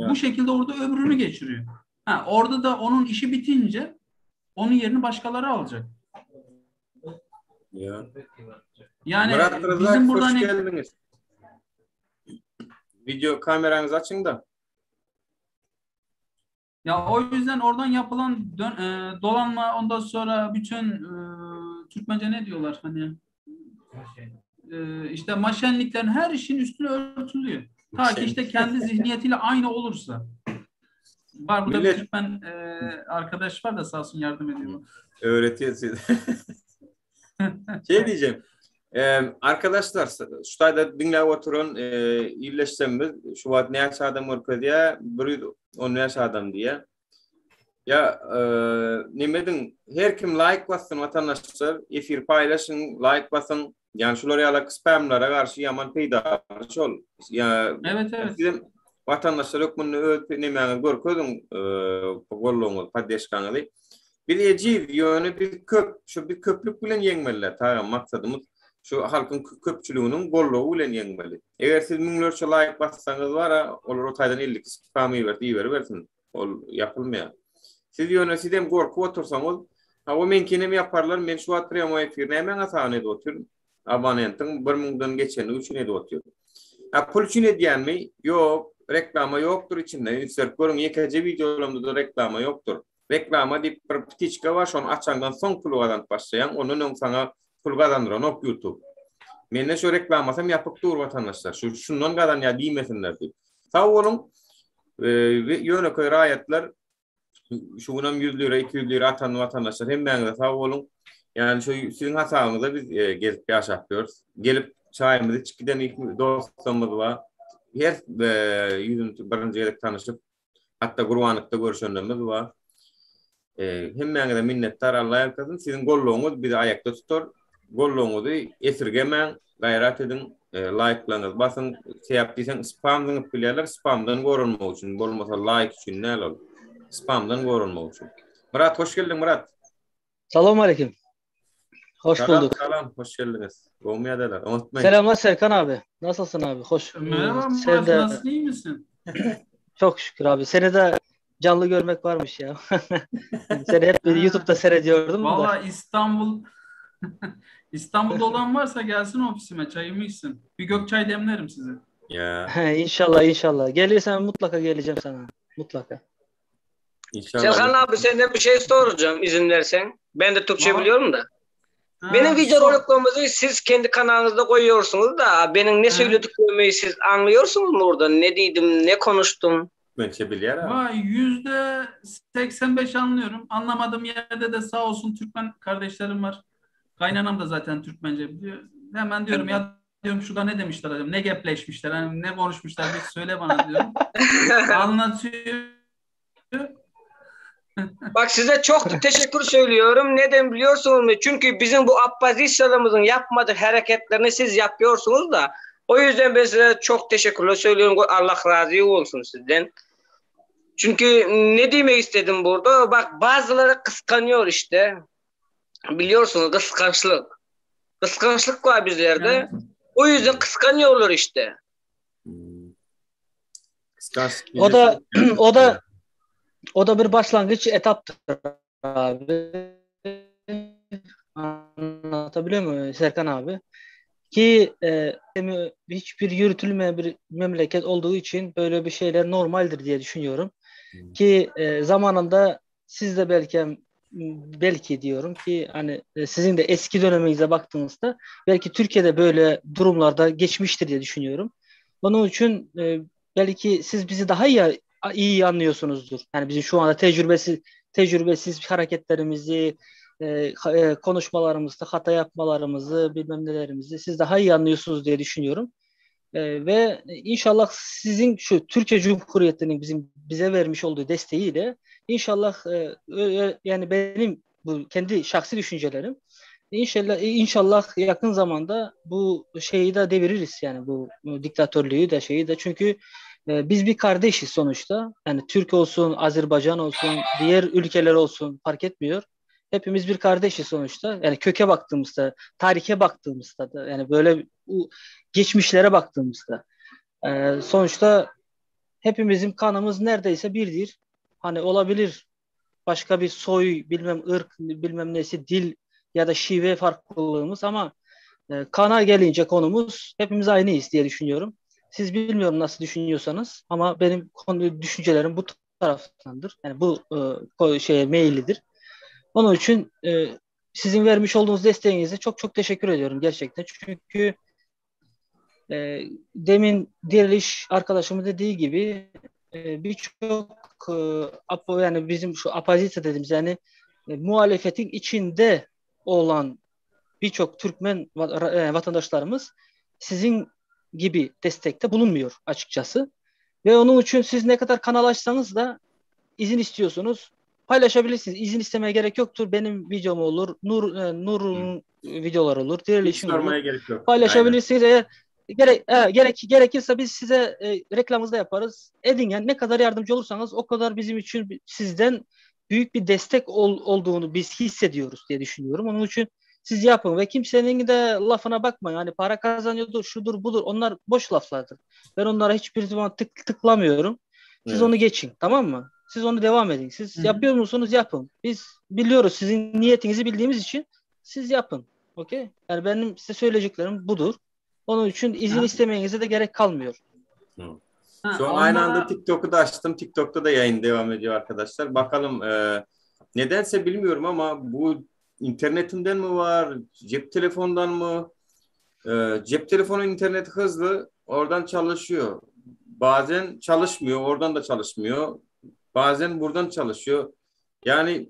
bu şekilde orada ömrünü geçiriyor. Ha orada da onun işi bitince onun yerini başkaları alacak. Ya. Yani Murat Rızak bizim burada hoş hani geldiniz. Video kameranızı açın da. Ya o yüzden oradan yapılan dön- e, dolanma ondan sonra bütün e, Türkmence ne diyorlar hani e, işte maşenliklerin her işin üstüne örtülüyor. Ta ki işte kendi zihniyetiyle aynı olursa. Var burada Millet- bir Türkmen e, arkadaş var da sağ olsun yardım ediyor. Öğretiyor size. şey diyeceğim. Ee, arkadaşlar şu tayda dinle oturun e, iyileşsemiz şu vat ne adam orkadiye bir on ne adam diye. Ya e, nemedin her kim like bassın vatandaşlar efir paylaşın like basın yani şulara yalak spamlara karşı yaman peyda ol. Ya Evet evet. Bizim vatandaşlar hökmünde öz nemäňizi görkezin, e, golluňyzy, poddeşkaňyzy. Biz ejiz, ýöne biz köp, şu bir köplük bilen ýeňmeliler. Tagam maksadymyz şu halkyň köpçüliginiň gollugy bilen ýeňmeli. Eger siz müňlerçe like bassaňyz bara, olar o taýdan 52 spam iber, diýer bersin. Ol ýapylmaýar. Siz ýöne sizem gorkup otursaňyz, ha o meňkinem ýaparlar, men şu at premo efir nämäňe sany edip oturyn. Abonentiň 1000-den geçeni üçin edip otyr. Ha pul üçin edýänmi? Ýok, reklama ýokdur içinde. Üns berip görüň, ýekeje wideolarymda-da reklama ýokdur. Reklama diýip bir ptiçka bar, şony açaňdan soň pul gazanyp başlaýaň, ondan öň saňa pul gazandyranok YouTube. Mende şu reklamasam ýapyk dur watandaşlar. Şu şundan gazanýar diýmesinler diýip. Sag boluň. Ýönekeý raýatlar şu günem 100 lira, 200 lira atan watandaşlar hemmäňize sag boluň. Ýani şu siziň hasabyňyza biz e, gezip ýaşap ýörüs. Gelip çaýymyzy içip giden dostlarymyz bar. Her e, ýüzüni birinji gezek tanyşyp Hatda Gurbanlykda görşenlerimiz bar. E, hemmäňize minnetdar Allah ýalkasyn. Siziň goldawyňyz bizi aýakda tutar. Goldawyňyzy esirgemäň, gaýrat ediň, e, laýklaryňyzy basyň. Sebäp diýseň spam zyňyp bilýärler, spamdan goranmak üçin, bolmasa laýk üçin däl ol. Spamdan goranmak üçin. Myrat hoş geldiň Myrat. Salam aleyküm. Hoş Salam, bulduk. Salam, hoş geldiňiz. Gowmy ýagdaýlar? Unutmaýyn. Selamlar Serkan abi. Nasılsın abi? Hoş. Merhaba Sen Murat, de nasılsın, iyi misin? çok şükür abi. Seni de canlı görmek varmış ya. Seni hep Ha. YouTube'da seyrediyordum da. Valla İstanbul İstanbul'da olan varsa gelsin ofisime çayımı içsin. Bir gök çay demlerim size. Ya, İnşallah inşallah. Gelirsen mutlaka geleceğim sana. Mutlaka. inşallah. Serkan abi senden bir şey soracağım izin versen. Ben de Türkçe Var. biliyorum da. Ha, Benim video sor. roliklerimizi siz kendi kanalınızda koyuyorsunuz da benim ne Hı. söylediklerimi siz anlıyorsunuz mu orada? Ne dedim, ne konuştum? Mençe bilýär abi. Vay %85 anlıyorum. Anlamadığım yerde de sağ olsun Türkmen kardeşlerim var. Kaynanam da zaten Türkmence biliyor. Hemen diyorum ya diyorum şurada ne demişler acaba? Ne gepleşmişler? Hani ne konuşmuşlar? Bir söyle bana diyorum. Anlatıyor. Bak size çok teşekkür söylüyorum. Neden biliyorsunuz mu? Çünkü bizim bu opozisyonumuzun yapmadığı hareketlerini siz yapıyorsunuz da. O yüzden ben size çok teşekkürler söylüyorum. Allah razı olsun sizden. Çünkü ne demek istedim burada? Bak bazıları kıskanıyor işte. Biliyorsunuz kıskançlık. Kıskançlık var bizlerde. Evet. O yüzden kıskanıyorlar işte. Hmm. Kıskançlık O da gecesi- o da o da bir başlangıç etaptır abi. Anlatabiliyor muyum Serkan abi? Ki e, hiçbir yürütülmeyen bir memleket olduğu için böyle bir şeyler normaldir diye düşünüyorum. Hmm. Ki e, zamanında siz de belki belki diyorum ki hani e, sizin de eski döneminize baktığınızda belki Türkiye'de böyle durumlarda geçmiştir diye düşünüyorum. Onun için e, belki siz bizi daha iyi iyi anlıyorsunuzdur. Yani bizim şu anda tecrübesiz tecrübesiz hareketlerimizi, e, e, konuşmalarımızda hata yapmalarımızı, bilmem nelerimizi siz daha iyi anlıyorsunuz diye düşünüyorum. E, ve inşallah sizin şu Türkiye Cumhuriyeti'nin bizim bize vermiş olduğu desteğiyle inşallah e, yani benim bu kendi şahsi düşüncelerim inşallah inşallah yakın zamanda bu şeyi de deviririz yani bu, bu diktatörlüğü de şeyi de çünkü e, biz bir kardeşiz sonuçta. Yani Türk olsun, Azerbaycan olsun, diğer ülkeler olsun fark etmiyor. Hepimiz bir kardeşiz sonuçta. Yani köke baktığımızda, tarihe baktığımızda da yani böyle geçmişlere baktığımızda e, sonuçta hepimizin kanımız neredeyse birdir. Hani olabilir başka bir soy, bilmem ırk, bilmem nesi, dil ya da şive farklılığımız ama e, kana gelince konumuz hepimiz aynıyız diye düşünüyorum. Siz bilmiyorum nasıl düşünüyorsanız ama benim konu düşüncelerim bu taraftandır. Yani bu e, şeye meyillidir. Onun için e, sizin vermiş olduğunuz desteğinize çok çok teşekkür ediyorum gerçekten. Çünkü e, demin Diriliş arkadaşımın dediği gibi e, birçok e, apo, yani bizim şu apozisyon dediğimiz yani e, muhalefetin içinde olan birçok Türkmen e, vatandaşlarımız sizin gibi destekte bulunmuyor açıkçası. Ve onun için siz ne kadar kanal açsanız da izin istiyorsunuz. Paylaşabilirsiniz. İzin istemeye gerek yoktur. Benim videom olur. Nur e, Nur'un videoları olur. Hiç Diriliş'in olur. sormaya gerek yok. Paylaşabilirsiniz. Eğer gerek e, gerek gerekirse biz size e, reklamımızı da yaparız. Edin yani ne kadar yardımcı olursanız o kadar bizim için sizden büyük bir destek ol, olduğunu biz hissediyoruz diye düşünüyorum. Onun için siz yapın ve kimsenin de lafına bakmayın. Hani para kazanıyordur, şudur, budur. Onlar boş laflardır. Ben onlara hiçbir zaman tık, tıklamıyorum. Siz Evet. onu geçin, tamam mı? Siz onu devam edin. Siz Hı hı. yapıyor musunuz? Yapın. Biz biliyoruz sizin niyetinizi bildiğimiz için siz yapın. Okey? Yani benim size söyleyeceklerim budur. Onun için izin istemenize de gerek kalmıyor. Ha, Şu an aynı anda TikTok'u da açtım. TikTok'ta da yayın devam ediyor arkadaşlar. Bakalım e, nedense bilmiyorum ama bu internetimden mi var, cep telefondan mı? E, cep telefonu internet hızlı, oradan çalışıyor. Bazen çalışmıyor, oradan da çalışmıyor. Bazen buradan çalışıyor. Yani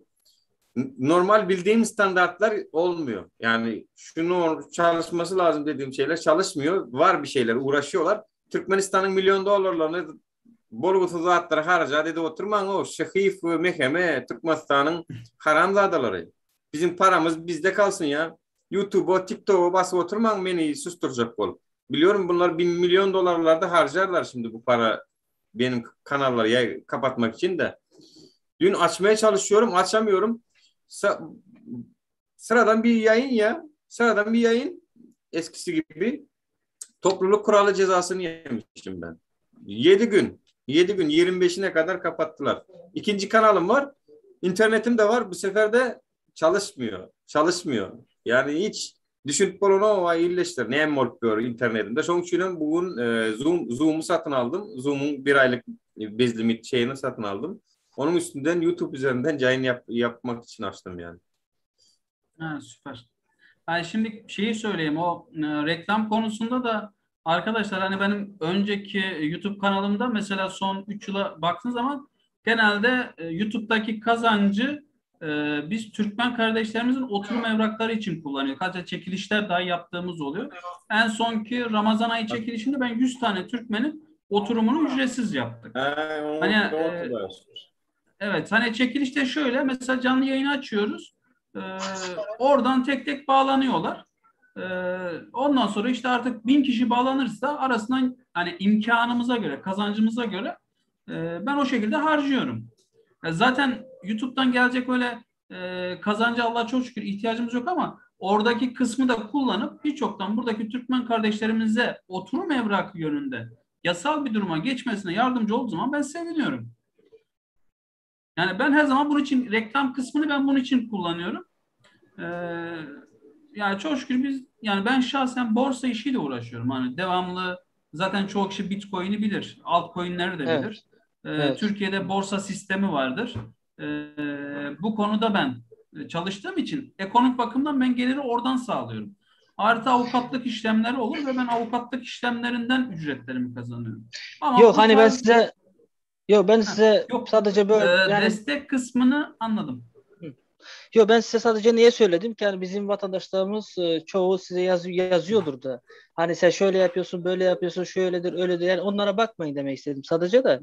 normal bildiğim standartlar olmuyor. Yani şunu çalışması lazım dediğim şeyler çalışmıyor. Var bir şeyler uğraşıyorlar. Türkmenistan'ın milyon dolarlarını bolgusuz zatlara harca dedi oturmaň o şehif we meheme Türkmenistanyň haramzadalary. Bizim paramız bizde kalsın ya. YouTube'a, TikTok'a basıp oturmaň meni susturjak bolup. Biliyorum bunlar bin milyon dolarlarda harcarlar şimdi bu para benim kanalları ya, kapatmak için de. Dün açmaya çalışıyorum, açamıyorum. Sa- sıradan bir yayın ya. Sıradan bir yayın. Eskisi gibi. Topluluk kuralı cezasını yemiştim ben. 7 gün. 7 gün 25'ine kadar kapattılar. İkinci kanalım var. İnternetim de var. Bu sefer de çalışmıyor. Çalışmıyor. Yani hiç düşünüp bolana o iyileştir. Ne olup internetimde. Şoň üçin bugün e, Zoom Zoom'u satın aldım. Zoom'un bir aylık bezlimit şeyini satın aldım. Onun üstünden YouTube üzerinden yayın yap, yapmak için açtım yani. Ha, süper. Ben şimdi şeyi söyleyeyim o e, reklam konusunda da arkadaşlar hani benim önceki YouTube kanalımda mesela son 3 yıla baktığın zaman genelde e, YouTube'daki kazancı e, biz Türkmen kardeşlerimizin oturum evrakları için kullanıyoruz. Hatta çekilişler dahi yaptığımız oluyor. En sonki Ramazan ayı çekilişinde ben 100 tane Türkmenin oturumunu ücretsiz yaptık. Ha, Hani, e, Evet hani çekilişte şöyle mesela canlı yayını açıyoruz. Ee, oradan tek tek bağlanıyorlar. Ee, ondan sonra işte artık 1000 kişi bağlanırsa arasından hani imkanımıza göre, kazancımıza göre e, ben o şekilde harcıyorum. Ya zaten YouTube'dan gelecek öyle e, kazancı Allah'a çok şükür ihtiyacımız yok ama oradaki kısmı da kullanıp birçoktan buradaki Türkmen kardeşlerimize oturum evrakı yönünde yasal bir duruma geçmesine yardımcı olduğu zaman ben seviniyorum. Yani ben her zaman bunun için reklam kısmını ben bunun için kullanıyorum. Ee, yani çok şükür biz yani ben şahsen borsa işiyle uğraşıyorum. Hani devamlı zaten çoğu kişi Bitcoin'i bilir. Altcoin'leri de Evet. bilir. Ee, Evet. Türkiye'de borsa sistemi vardır. Ee, bu konuda ben çalıştığım için ekonomik bakımdan ben geliri oradan sağlıyorum. Artı avukatlık işlemleri olur ve ben avukatlık işlemlerinden ücretlerimi kazanıyorum. Ama Yok bu hani ben tarz size yok ben Ha, size yok sadece böyle yani destek kısmını anladım. Yo ben size sadece niye söyledim ki yani bizim vatandaşlarımız e, çoğu size yazıyordur da. Hani sen şöyle yapıyorsun, böyle yapıyorsun, şöyledir, öyledir. Yani onlara bakmayın demek istedim sadece de.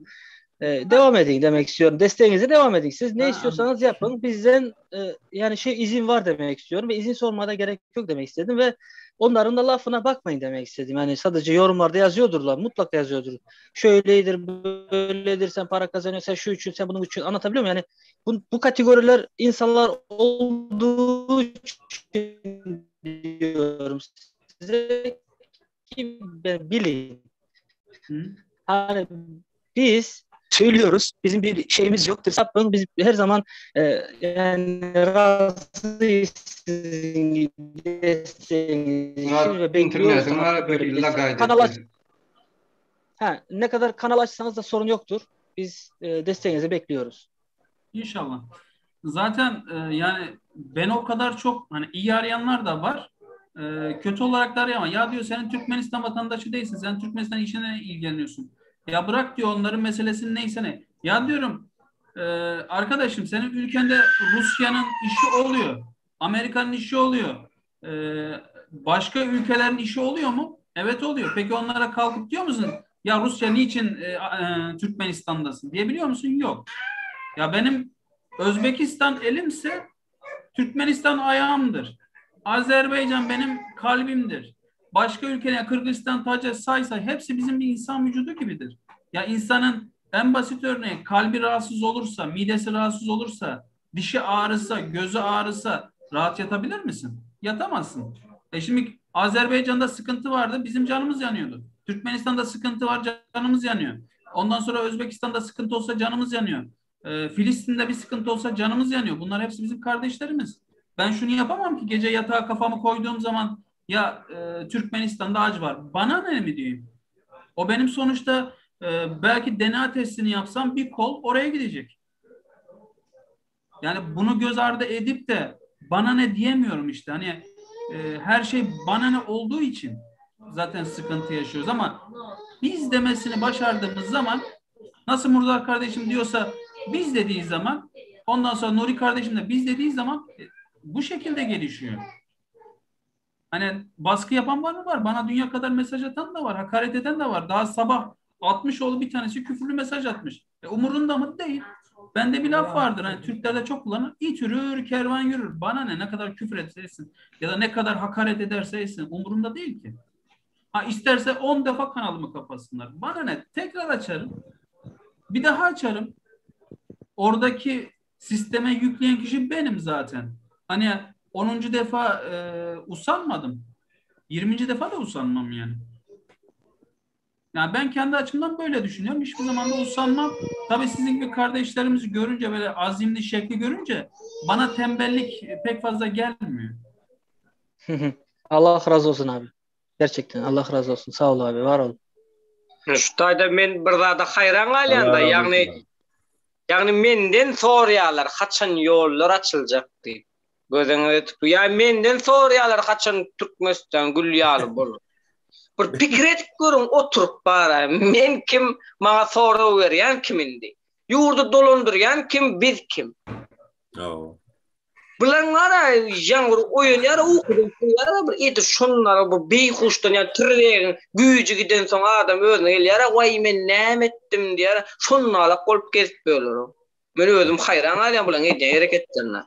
E, devam edin demek istiyorum. Desteğinize devam edin. Siz ne Ha, istiyorsanız yapın. Bizden e, yani şey izin var demek istiyorum ve izin sormada gerek yok demek istedim ve onların da lafına bakmayın demek istedim. Yani sadece yorumlarda yazıyordurlar. Mutlaka yazıyordur. Şöyledir, böyledir, sen para kazanıyorsun, sen şu için, sen bunun için. Anlatabiliyor muyum? Yani bu, bu kategoriler insanlar olduğu için diyorum size ki ben bilin. Hı. Hani biz söylüyoruz. Bizim bir şeyimiz yoktur. Yapın. Biz her zaman e, yani razıyız sizin desteğiniz için Murat ve bekliyoruz internetin da var böyle bir bir illa destek. Kanal aç, kaydetti. ha, ne kadar kanal açsanız da sorun yoktur. Biz e, desteğinizi bekliyoruz. İnşallah. Zaten e, yani ben o kadar çok hani iyi arayanlar da var. E, kötü olarak da arayan var. Ya diyor senin Türkmenistan vatandaşı değilsin. Sen Türkmenistan işine ilgileniyorsun. Ya bırak diyor onların meselesini neyse ne. Ya diyorum e, arkadaşım senin ülkende Rusya'nın işi oluyor. Amerika'nın işi oluyor. E, başka ülkelerin işi oluyor mu? Evet oluyor. Peki onlara kalkıp diyor musun? Ya Rusya niçin e, e, Türkmenistan'dasın diyebiliyor musun? Yok. Ya benim Özbekistan elimse Türkmenistan ayağımdır. Azerbaycan benim kalbimdir. Başka ülkeler Kırgızistan, Tacik, say say hepsi bizim bir insan vücudu gibidir. Ya insanın en basit örneği kalbi rahatsız olursa, midesi rahatsız olursa, dişi ağrısa, gözü ağrısa rahat yatabilir misin? Yatamazsın. E şimdi Azerbaycan'da sıkıntı vardı, bizim canımız yanıyordu. Türkmenistan'da sıkıntı var, canımız yanıyor. Ondan sonra Özbekistan'da sıkıntı olsa canımız yanıyor. E, Filistin'de bir sıkıntı olsa canımız yanıyor. Bunlar hepsi bizim kardeşlerimiz. Ben şunu yapamam ki gece yatağa kafamı koyduğum zaman ya e, Türkmenistan'da ac var. Bana ne mi diyeyim? O benim sonuçta e, belki DNA testini yapsam bir kol oraya gidecek. Yani bunu göz ardı edip de bana ne diyemiyorum işte. Hani e, her şey bana ne olduğu için zaten sıkıntı yaşıyoruz ama biz demesini başardığımız zaman nasıl Murdar kardeşim diyorsa biz dediği zaman ondan sonra Nuri kardeşim de biz dediği zaman e, bu şekilde gelişiyor. Hani baskı yapan var mı? Var. Bana dünya kadar mesaj atan da var. Hakaret eden de var. Daha sabah 60 oğlu bir tanesi küfürlü mesaj atmış. E, umurunda mı? Değil. Bende bir laf vardır. Hani Türklerde çok kullanılır. İt yürür, kervan yürür. Bana ne? Ne kadar küfür etse etsin ya da ne kadar hakaret ederse etsin. Umurumda değil ki. Ha isterse 10 defa kanalımı kapatsınlar. Bana ne? Tekrar açarım. Bir daha açarım. Oradaki sisteme yükleyen kişi benim zaten. Hani 10. defa e, usanmadım. 20. defa da usanmam yani. Yani ben kendi açımdan böyle düşünüyorum. Hiçbir zaman da usanmam. Tabii sizin gibi kardeşlerimizi görünce böyle azimli şekli görünce bana tembellik pek fazla gelmiyor. Allah razı olsun abi. Gerçekten Allah razı olsun. Sağ ol abi, var ol. Şu taýda men bir zada haýran galýan-da, ýagny ýagny menden soraýarlar haçan ýollar açyljak diýip. Gözüňize tüp ýa menden soraýarlar haçan Türkmenistan gül ýaly bolar. Bir pikir edip görüň oturyp bara men kim maňa sorag berýän kim indi. Ýurdy dolandyrýan kim biz kim. Hawa. Bularyň bara ýaňy bir oýanýar ukudan turýar bir edil şonlara bir beýhuşdan ýa tirregiň güýji gidensoň adam özüne gelýär waý men näme etdim diýýär şonalak bolup gezip ýörler. Men özüm haýran galýan bularyň edýän hereketlerine.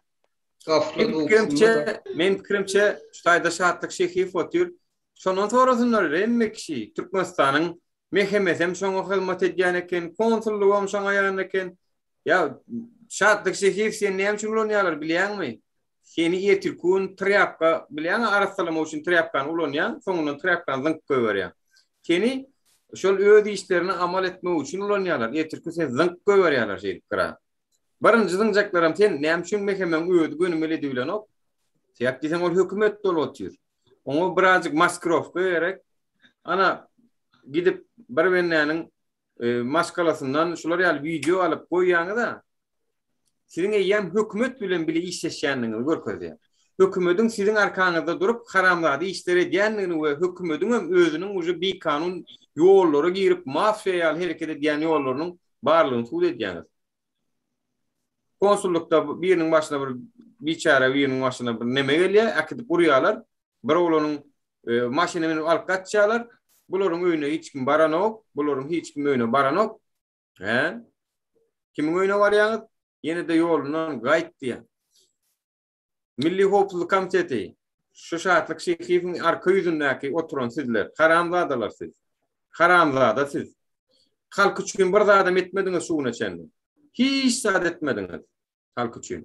Gaflat Men pikirimçe, men pikirimçe şu taýda Şatlyk Şehiýew otyr. Şondan sorasynlar hemme kişi Türkmenistanyň MHM-sem şoňa hyzmat edýän eken, konsullygam şoňa ýan eken. Ýa Şatlyk Şehiýew seni näme üçin ulanýarlar bilýäňmi? Seni ertirki gün trýapka bilýäňmi arassalamak üçin trýapkany ulanýaň, soňundan trýapkany zyňyp goýberýäň. Seni şol öz işlerini amal etmek üçin ulanýarlar. Ertirki gün seni zyňyp goýberýärler şeýdip gyra. Birinji zyňjaklaram sen näme üçin MHM-iň özi gönümel edibilenok? Sebäp diýseň ol hökümet bolup otyr. Oňa birazjyk maskirowka gerek. Ana gidip bir bendäniň e, maşgalasyndan şular ýaly wideo alyp goýýaňyz-a. Siziň eýýäm hökümet bilen bile işleşýändigiňizi görkezýär. Hökümediň siziň arkaňyzda durup haramzada işler edýändigini we hökümediň hem özüniň uje bikanun ýollara girip mafiýa ýaly hereket edýän ýollarynyň barlygyny subut edýäňiz. Konsullukda biriniň başyna bir biçäre biriniň başyna bir neme gelýär, äkidip urýarlar. Bir oglanyň e, maşyna münüp alyp gaçýarlar. Bularyň öýüne hiç kim baranok, bularyň hiç kim öýüne baranok. Hä? Kimiň öýüne barýaňyz? Ýene-de ýolundan gaýt diýýär. Milli howpsuzlyk komiteti, şu Şatlyk Şehiýewiň arka ýüzündäki oturan sizler, haramzadalar siz. Haramzada siz. Halk üçin bir zadam etmediňiz şu güne çenli. Hiç zat etmediňiz halk üçin.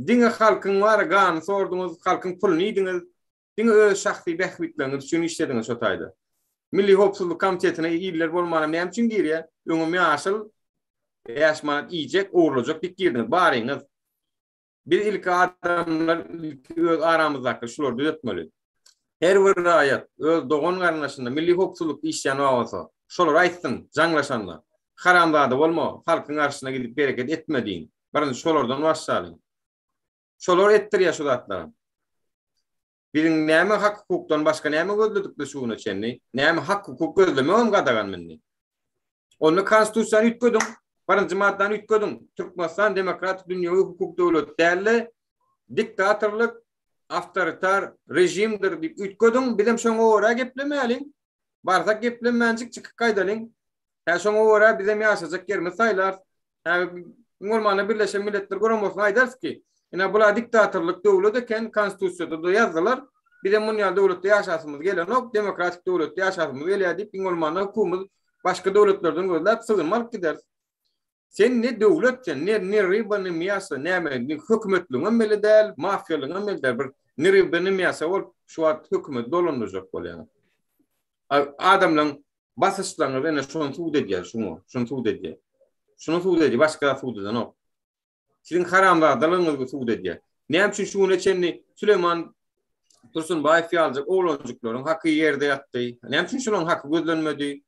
Diňe halkyň bar ganyny sorduňyz, halkyň puluny iýdiňiz. Diňe öz şahsy bähbitleriňiz üçin işlediňiz şo taýda. Milli howpsuzlyk komitetine iller bolmanam näme üçin girýär? Öňem ýaşyl 5 manat iýjek, ogurlajak diýip girdiňiz baryňyz. Biz ilki adamlar ilki öz aramyzdaky şulary düzetmeli. Her bir raýat öz dogan garyndaşynda milli howpsuzlykda işleýän bar bolsa, şolara aýtsyn, jaňlaşanda. Haramzada bolma, halkyň garşysyna gidip hereket etme diýiň. Birinji şolardan başlalyň. Şolar etdirýär şu zatlary. Biziň näme hak-hukukdan başga näme gözledik biz şu güne çenli? Näme hak-hukuk gözlemegem gadagan indi. Onda konstitusiýany üýtgediň. Birinji maddany üýtgediň. Türkmenistan demokratik dünýewi hukuk döwleti däl-de, diktatorlyk, awtoritar režimdir diýip üýtgediň. Bizem şoňa görä geplemäliň. Barsak geplemänjik çykyp gaýdalyň. Hä şoňa görä bizem ýaşajak ýerimizi saýlarys. Hä iň bolmanda Birleşen Milletler Guramasyna aýdarys ki, ine bular diktatorlyk döwlet eken, konstitusiýada-da ýazdylar. Bizem muny ýaly döwletde ýaşasymyz gelenok, demokratik döwletde ýaşasymyz gelýär diýip, iň bolmanda hukugymyz başga döwletlerden gözläp sygynma alyp gideris. Sen ne döwlet sen, ne ne ryba ne mýasa, näme, ne hökümetligiňem belli däl, mafiýalygyňam belli däl. Bir ne ryba ne mýasa bolup şu wagt hökümeti dolandyrjak bolýaň. Adamlaryň basyşlaryňyz ene şony subut edýär, şuňa, şuny subut edýär. Şuny subut edýär, başga zat subut edenok. Siziň haramzadalygyňyzy subut edýär. Näme üçin şu güne çenli Süleýman Tursunbaýew ýaljak oglanjyklaryň haky ýerde ýatdy? Näme üçin şolaryň haky gözlenmedi?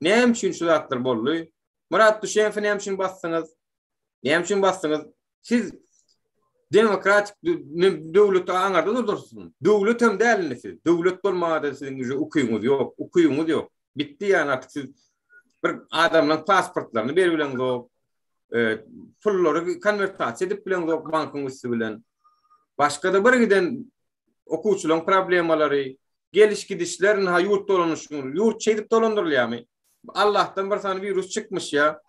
Näme üçin şu zatlar boldy? Myrat Düşenowy näme üçin basdyňyz? Näme üçin basdyňyz? Siz demokratik döwleti aňarda durdursyňyz. Döwlet hem däl indi siz. Döwlet bolmaga-da siziň uje ukyňyz ýok, ukyňyz ýok. Bitdi ýani artyk siz bir adamlaryň pasportlaryny berip bileňzok. E, pullary konwertasiýa edip bileňzok bankyň üsti bilen. Başga-da bir giden okuwçylaryň problemalary, geliş gidişler, ha ýurt dolanyşyň, ýurt şeýdip dolandyrylýarmy? Allahdan bir sany wirus çykmyş ýa.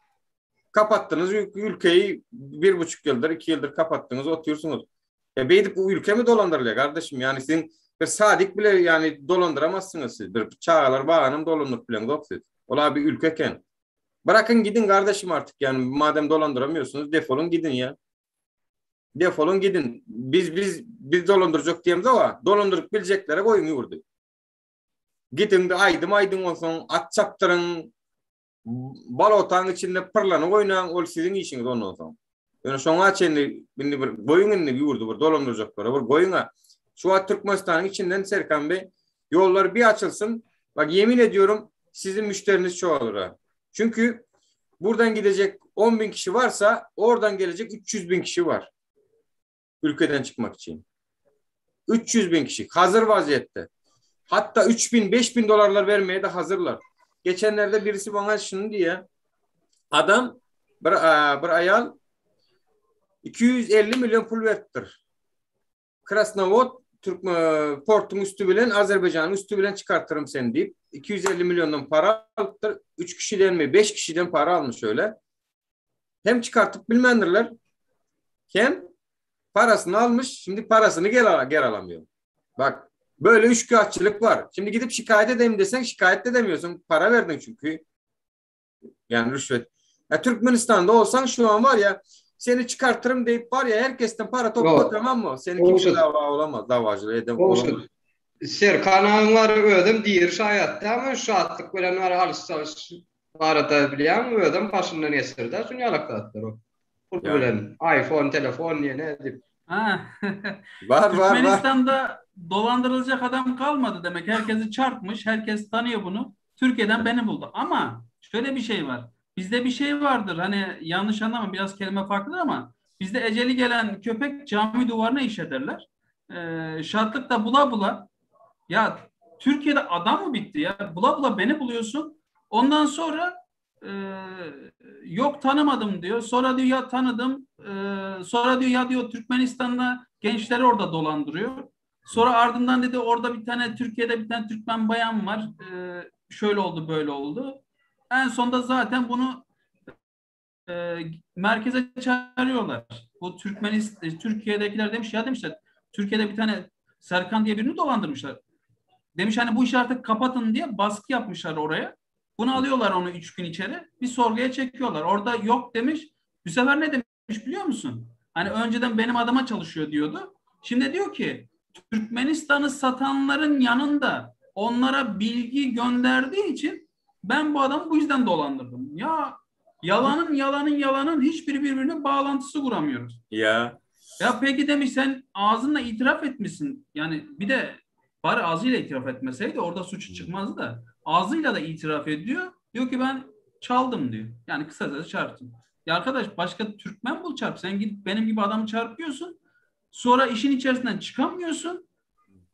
Kapatdyňyz ülkeyi bir buçuk ýyldyr, iki ýyldyr kapatdyňyz, otyrsyňyz. E beýdip bu ülke mi dolandyrylýar gardaşym? Ýani siziň bir sadik bile ýani dolandyramazsyňyz siz. Bir çagalar bagyny dolandyryp bileňzok siz. Olar bir ülke eken. Bırakın gidin kardeşim artık yani madem dolandıramıyorsunuz defolun gidin ya. Defolun gidin. Biz biz biz dolandyrjak diýemzok ha. Dolandyryp biljeklere goýuň ýurdy. Gidiň de aýdym aýdyň bolsaň, at çapdyryň, balotaň içinde pyrlanyp oýnaň, ol siziň işiňiz ondan soň. Ýöne şoňa çenli indi bir goýuň indi ýurdy bir dolandyrjaklara bir goýuň-a. Şu wagt Türkmenistanyň içinden Serkan Bey ýollar bir açylsyn, bak yemin ediyorum sizin müşteriniz çoğalır. Çünkü buradan gidecek 10 bin kişi varsa oradan gelecek 300 bin kişi var. Ülkeden çıkmak için. 300 bin kişi hazır vaziyette. Hatta 3 bin 5 bin dolarlar vermeye de hazırlar. Geçenlerde birisi bana şunu diye adam bir, bir ayal 250 milyon pul veripdir. Krasnowod Türkmen portuň üstü bilen Azerbaýjanyň üstü bilen çykartyrym seni diýip 250 milyondan para alypdyr. 3 kişiden mi 5 kişiden para almış öyle. Hem çıkartıp bilmändirler hem parasını almış. Şimdi parasını geri, geri alamıyor. Bak böyle üçkağıtçılık var. Şimdi gidip şikayet edeyim desen şikayet de edemiyorsun. Para verdin çünkü. Yani rüşvet. Ya Türkmenistan'da olsan şu an var ya seni çıkartırım deyip var ya herkesten para topla tamam mı? Seni kimse dava olamaz. Davacılığı edem olamaz. Serkan agyň var özüm diri şaýat dämi şatlyk bilen var alyş-çalyş barada bilýäňmi özem başyndan geçirdi şuny ýalak zatlary. Pul bilen iPhone telefon diýe ne diýip. Ha. Var var var. Türkmenistan'da dolandırılacak adam kalmadı demek. Herkesi çarpmış. Herkes tanıyor bunu. Türkiye'den beni buldu. Ama şöyle bir şey var. Bizde bir şey vardır. Hani yanlış anlama biraz kelime farklıdır ama bizde eceli gelen köpek cami duvarına işederler. Ee, şartlık da bula bula ya Türkiye'de adam mı bitti ya? Bula bula beni buluyorsun. Ondan sonra e, yok tanımadım diyor. Sonra diyor ya tanıdım. E, sonra diyor ya diyor Türkmenistan'da gençleri orada dolandırıyor. Sonra ardından dedi orada bir tane Türkiye'de bir tane Türkmen bayan var. E, şöyle oldu böyle oldu. En sonda zaten bunu e, merkeze çağırıyorlar. Bu Türkmenist e, Türkiye'dekiler demiş ya demişler Türkiye'de bir tane Serkan diye birini dolandırmışlar. Demiş hani bu işi artık kapatın diye baskı yapmışlar oraya. Bunu alıyorlar onu üç gün içeri. Bir sorguya çekiyorlar. Orada yok demiş. Bu sefer ne demiş biliyor musun? Hani önceden benim adıma çalışıyor diyordu. Şimdi diyor ki Türkmenistan'ı satanların yanında onlara bilgi gönderdiği için ben bu adamı bu yüzden dolandırdım. Ya yalanın yalanın yalanın hiçbiri birbirine bağlantısı kuramıyoruz. Ya. Ya peki demiş sen ağzınla itiraf etmişsin. Yani bir de bari ağzıyla itiraf etmeseydi orada suçu çıkmazdı da. Ağzıyla da itiraf ediyor. Diyor ki ben çaldım diyor. Yani kısaca çarptım. Ya arkadaş başka Türkmen bul çarp. Sen gidip benim gibi adamı çarpıyorsun. Sonra işin içerisinden çıkamıyorsun.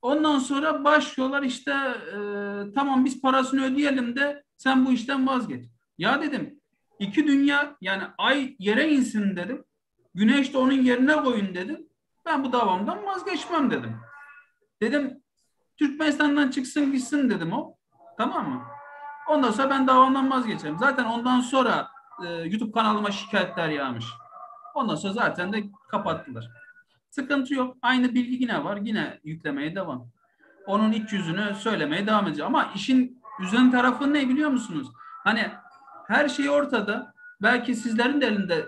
Ondan sonra başlıyorlar işte e, tamam biz parasını ödeyelim de sen bu işten vazgeç. Ya dedim iki dünya yani ay yere insin dedim. Güneş de onun yerine koyun dedim. Ben bu davamdan vazgeçmem dedim. Dedim Türkmenistan'dan çıksın gitsin dedim o. Tamam mı? Ondan sonra ben davamdan vazgeçerim. Zaten ondan sonra e, YouTube kanalıma şikayetler yağmış. Ondan sonra zaten de kapattılar. Sıkıntı yok. Aynı bilgi yine var. Yine yüklemeye devam. Onun iç yüzünü söylemeye devam edeceğim. Ama işin üzen tarafı ne biliyor musunuz? Hani her şey ortada. Belki sizlerin de elinde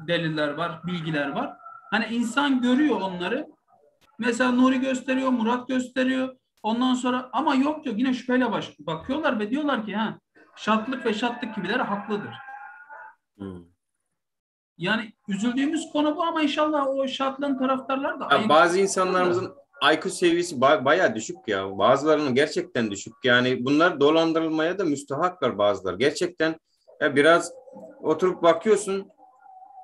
deliller var, bilgiler var. Hani insan görüyor onları. Mesela Nuri gösteriyor, Murat gösteriyor. Ondan sonra ama yok diyor. Yine şüpheyle baş, bakıyorlar ve diyorlar ki ha şatlık ve şatlık gibileri haklıdır. Hmm. Yani üzüldüğümüz konu bu ama inşallah o şartların taraftarlar da Ya bazı insanlarımızın IQ seviyesi ba- bayağı düşük ya. Bazılarının gerçekten düşük. Yani bunlar dolandırılmaya da müstahaklar bazıları. Gerçekten ya biraz oturup bakıyorsun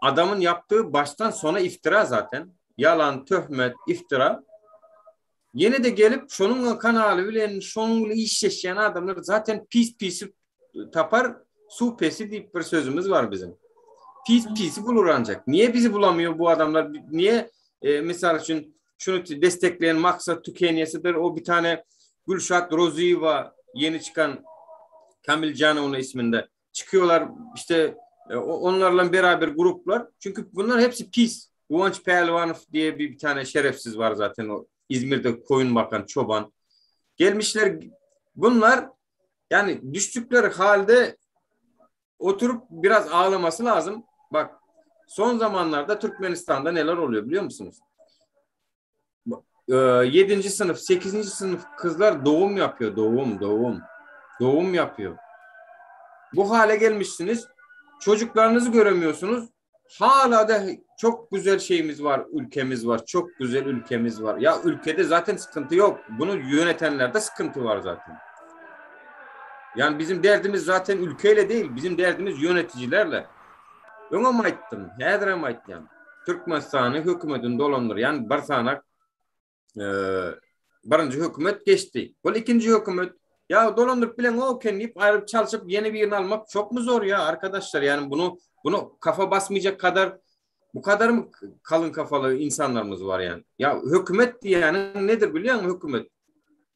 adamın yaptığı baştan sona iftira zaten. Yalan, töhmet, iftira. Yine de gelip şonun kanalı bilen şonunla işleşen adamlar zaten pis pisi tapar su pesi deyip bir sözümüz var bizim. Pis pisi bulur ancak. Niye bizi bulamıyor bu adamlar? Niye e, misal için şunu destekleyen maksat tükeniyesidir. O bir tane Gülşat Rozieva yeni çıkan Kamil Canoğlu isminde çıkıyorlar işte e, onlarla beraber gruplar. Çünkü bunlar hepsi pis. Guvanç Pehlivanov diye bir, bir tane şerefsiz var zaten o İzmir'de koyun bakan çoban. Gelmişler bunlar yani düştükleri halde oturup biraz ağlaması lazım. Bak son zamanlarda Türkmenistan'da neler oluyor biliyor musunuz? 7. sınıf, 8. sınıf kızlar doğum yapıyor. Doğum, doğum. Doğum yapıyor. Bu hale gelmişsiniz. Çocuklarınızı göremiyorsunuz. Hala da çok güzel şeyimiz var, ülkemiz var. Çok güzel ülkemiz var. Ya ülkede zaten sıkıntı yok. Bunu yönetenlerde sıkıntı var zaten. Yani bizim derdimiz zaten ülkeyle değil, bizim derdimiz yöneticilerle. Öňem aýtdym, häzirem aýtýan. Türkmenistany hökümetini dolandyrýan bir sanak e, birinji hökümet geçdi. Ol ikinji hökümet ya dolandyryp bilen o eken diýip aýryp çalşyp ýene birini almak çok mu zor ya arkadaşlar? Yani bunu bunu kafa basmayacak kadar bu kadar mı kalın kafalı insanlarımız var yani? Ya hükümet diyenin nedir biliyor musun hükümet?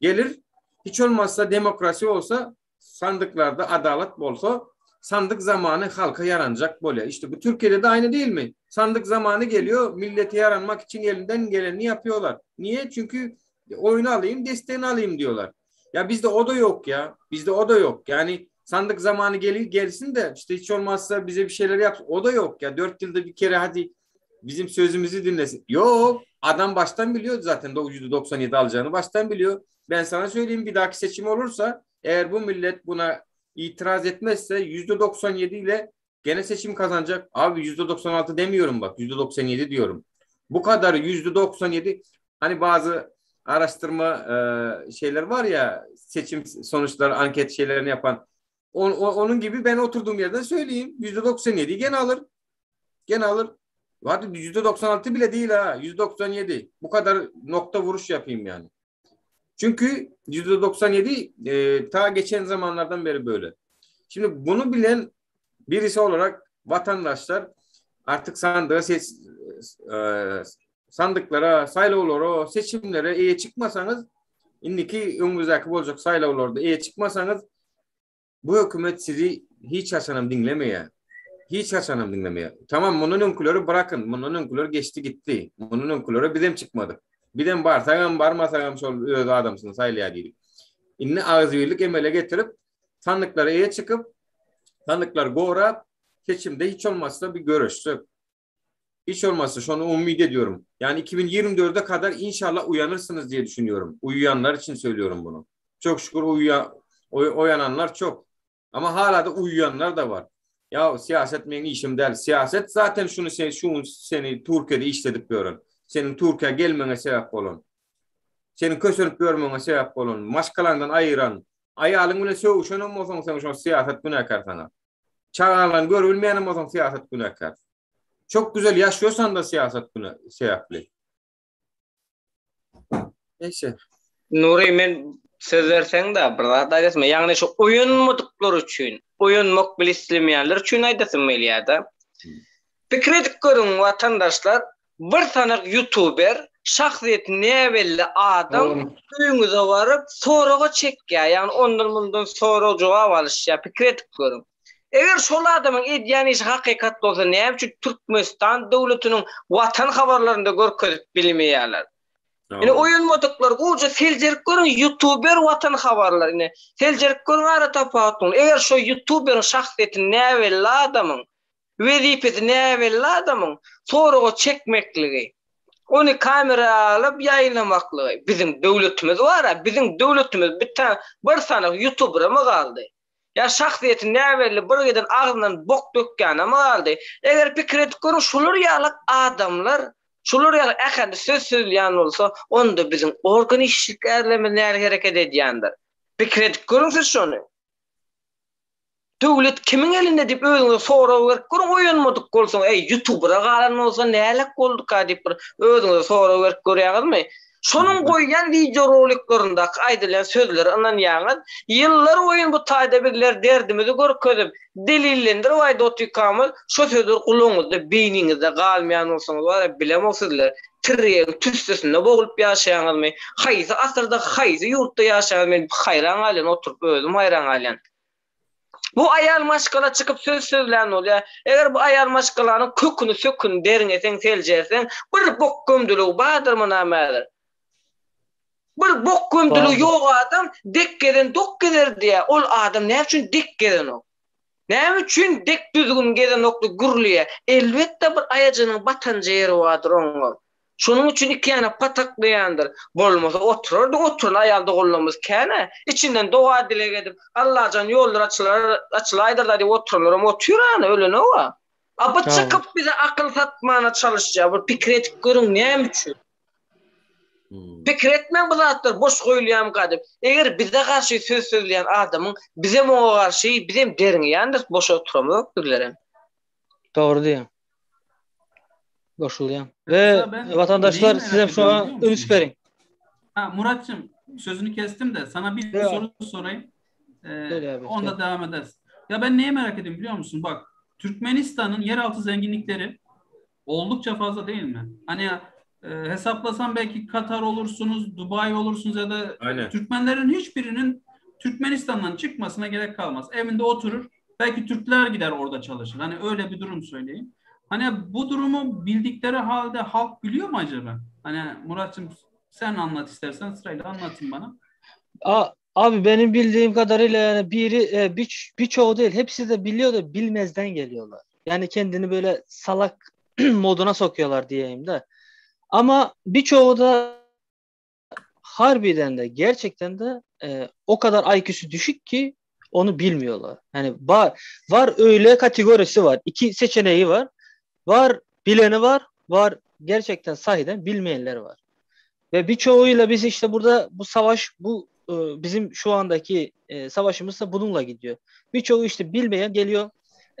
Gelir hiç olmazsa demokrasi olsa sandıklarda adalet olsa sandık zamanı halka yaranacak böyle. İşte bu Türkiye'de de aynı değil mi? Sandık zamanı geliyor, millete yaranmak için elinden geleni yapıyorlar. Niye? Çünkü oyunu alayım, desteğini alayım diyorlar. Ya bizde o da yok ya. Bizde o da yok. Yani sandık zamanı geliyor gelsin de işte hiç olmazsa bize bir şeyler yapsın. O da yok ya. Dört yılda bir kere hadi bizim sözümüzü dinlesin. Yok. Adam baştan biliyor zaten %97 alacağını baştan biliyor. Ben sana söyleyeyim bir dahaki seçim olursa eğer bu millet buna itiraz etmezse %97 ile gene seçim kazanacak. Abi %96 demiyorum bak %97 diyorum. Bu kadar %97 hani bazı araştırma e, şeyler var ya seçim sonuçları anket şeylerini yapan on, onun gibi ben oturduğum yerden söyleyeyim. %97 gene alır. Gene alır. Hadi %96 bile değil ha. %97. Bu kadar nokta vuruş yapayım yani. Çünkü %97 e, ta geçen zamanlardan beri böyle. Şimdi bunu bilen birisi olarak vatandaşlar artık sandığa ses, e, sandıklara, saylawlara, seçimlere iyi çıkmasanız indiki önümüzdeki olacak saylawlarda iyi çıkmasanız bu hükümet sizi hiç hasanım dinlemeye. Hiç hasanım dinlemeye. Tamam bunun önküleri bırakın. Bunun önküleri geçti gitti. Bunun önküleri bizim çıkmadı. Bizem barsagam barmasagam şol öz adamsyny saýlaýar diýdik. Indi agzybirlik emele getirip sandıklara eýe çykyp sandyklary gorap seçimde hiç olmazsa bir görüşsek. Hiç olmazsa şonu umut ediyorum. Yani 2024'e kadar inşallah uyanırsınız diye düşünüyorum. Uyuyanlar için söylüyorum bunu. Çok şükür uyuya, oyananlar çok. Ama hala da uyuyanlar da var. Ya siyaset benim işim değil. Siyaset zaten şunu sen, şunu seni Türkiye'de işledip görün. Senin Türkiye gelmene sebep olan. Senin kösenip görmene sebep olan. Maşkalandan ayıran. Ayalın bile söğüşen olsan sen şu siyaset günahkar sana. Çağalan görülmeyen olsan siyaset günahkar. Çok güzel yaşıyorsan da siyaset günah sebepli. Neyse. Nuri men söz berseň de bir zat aýdasym, ýagny şu oýanmadyklar üçin, oýanmak bile islemeýänler üçin aýdasym gelýär-de. Pikir edip görüň watandaşlar, bir sanak ýutuber, şahsyýeti näbelli adam öýüňize baryp soraga çekýär, ýagny ondan mundan sorag jogap alyşýar, pikir edip görüň. Eger şol adamyň edýän işi hakykat bolsa näme üçin Türkmenistan döwletiniň Watan habarlarynda görkezip bilmeýärler? Ine oýanmadyklar gowja seljerip görüň ýutuber Watan habarlary ine seljerip görüň ara tapawutyny. Eger şo ýutuberiň şahsyýeti näbelli adamyň, wezipesi näbelli adamyň soraga çekmekligi, ony kamera alyp ýaýynlamaklygy biziň döwletimiz bar-a, biziň döwletimiz bir bir sany ýutuberemi galdy. Ýa şahsyýeti näbelli bir giden agzyndan bok dökýänem galdy. Eger pikir edip görüň şular ýalak adamlar şular ýaly äheňde söz sözleýän bolsa onda biziň organ işgärlerimiz nähili hereket edýändir. Pikir edip görüň siz şony. Döwlet kimiň elinde diýip özüňize sorag berip görüň oýanmadyk bolsaň eý ýutubera galan bolsa nälek bolduka diýip bir özüňize sorag berip görýäňizmi? Şonuň goýýan wideo roliklerindaki aýdylýan sözlere ynanýaňyz? Ýyllar boýun bu taýda bizler derdimizi görkezip delillendirip aýdyp otykamyz şo sözler gulagyňyzda beýniňizde galmaýan bolsaňyz wara bilemok sizler tirýegiň tüssesinde boglup ýaşaýaňyzmy haýsy asyrda haýsy ýurtda ýaşaýaňyz men haýran galýan oturyp özüm haýran galýan. Bu aýal maşgala çykyp söz sözlän bolýar. Eger bu aýal maşgalanyň köküni söküni derňeseň seljerseň bir bok gömdüligi bardyr munam häzir. Bir bok gömdüligi ýok adam dek gezen dok gezer diýýär. Ol adam näme üçin dek gezenok? Näme üçin dek düzgün gezenok diýip gürleýär. Elbetde bir aýajynyň batanja ýeri bardyr oňa. Şonuň üçin ikiýana pataklaýandyr. Bolmasa oturardy, oturan aýal doganlarymyz kän-ä. Içinden doga-dileg edip, Allajan ýollar açylar, açylaýdyr-da diýip oturanlaram otyr ana, ölenog-a. A bu çykyp bize akyl satmana çalyşýar. Bir pikir edip görüň, näme üçin? Pikir etmäň bu zatlar boş goýulýarmyka diýip. Eger bize garşy söz sözleýän adamyň bizem oňa garşy, bizem derňeýändiris, boş oturamyzok bizlerem. Dogry diýýäň. Goşulýan. Ve vatandaşlar siz hem şoňa üns beriň. Ha Muratçım sözünü kestim de sana bir ya. soru sorayım. Ee, abi, onda devam ederiz. Ya ben neyi merak ediyorum biliyor musun? Bak Türkmenistan'ın yeraltı zenginlikleri oldukça fazla değil mi? Hani e, hesaplasam belki Katar olursunuz, Dubai olursunuz ya da Aynen. Türkmenlerin hiçbirinin Türkmenistan'dan çıkmasına gerek kalmaz. Evinde oturur. Belki Türkler gider orada çalışır. Hani öyle bir durum söyleyeyim. Hani bu durumu bildikleri halde halk biliyor mu acaba? Hani Murat'cığım sen anlat istersen sırayla anlatın bana. A, abi benim bildiğim kadarıyla yani biri e, bir birçoğu değil hepsi de biliyor da bilmezden geliyorlar. Yani kendini böyle salak moduna sokuyorlar diyeyim de. Ama birçoğu da harbiden de gerçekten de e, o kadar IQ'su düşük ki onu bilmiyorlar. Yani var var öyle kategorisi var. İki seçeneği var. Var bileni var, var gerçekten sahiden bilmeyenler var. Ve birçoğuyla biz işte burada bu savaş bu e, bizim şu andaki e, savaşımız da bununla gidiyor. Birçoğu işte bilmeyen geliyor.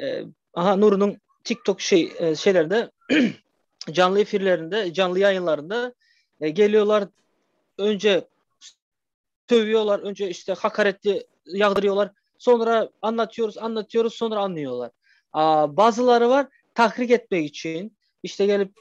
E, aha Nur'un TikTok şey e, şeylerde canlı efirlerinde, canlı yayınlarında e, geliyorlar önce sövüyorlar, önce işte hakaretli yağdırıyorlar. Sonra anlatıyoruz, anlatıyoruz, sonra anlıyorlar. Aa, bazıları var tahrik etmek için, işte gelip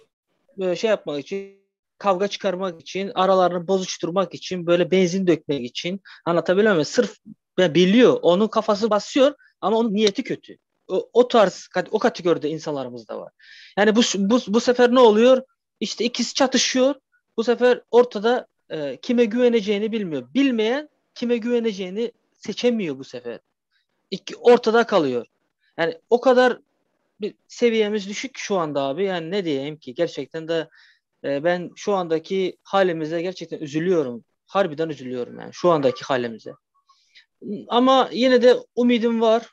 e, şey yapmak için, kavga çıkarmak için, aralarını bozuşturmak için, böyle benzin dökmek için anlatabiliyor muyum? Sırf biliyor, onun kafası basıyor ama onun niyeti kötü. O, o tarz, o kategoride insanlarımız da var. Yani bu, bu, bu sefer ne oluyor? İşte ikisi çatışıyor. Bu sefer ortada e, kime güveneceğini bilmiyor. Bilmeyen kime güveneceğini seçemiyor bu sefer. İki, ortada kalıyor. Yani o kadar bir seviyemiz düşük şu anda abi. Yani ne diyeyim ki? Gerçekten de e, ben şu andaki halimize gerçekten üzülüyorum. Harbiden üzülüyorum yani şu andaki halimize. Ama yine de umidim var.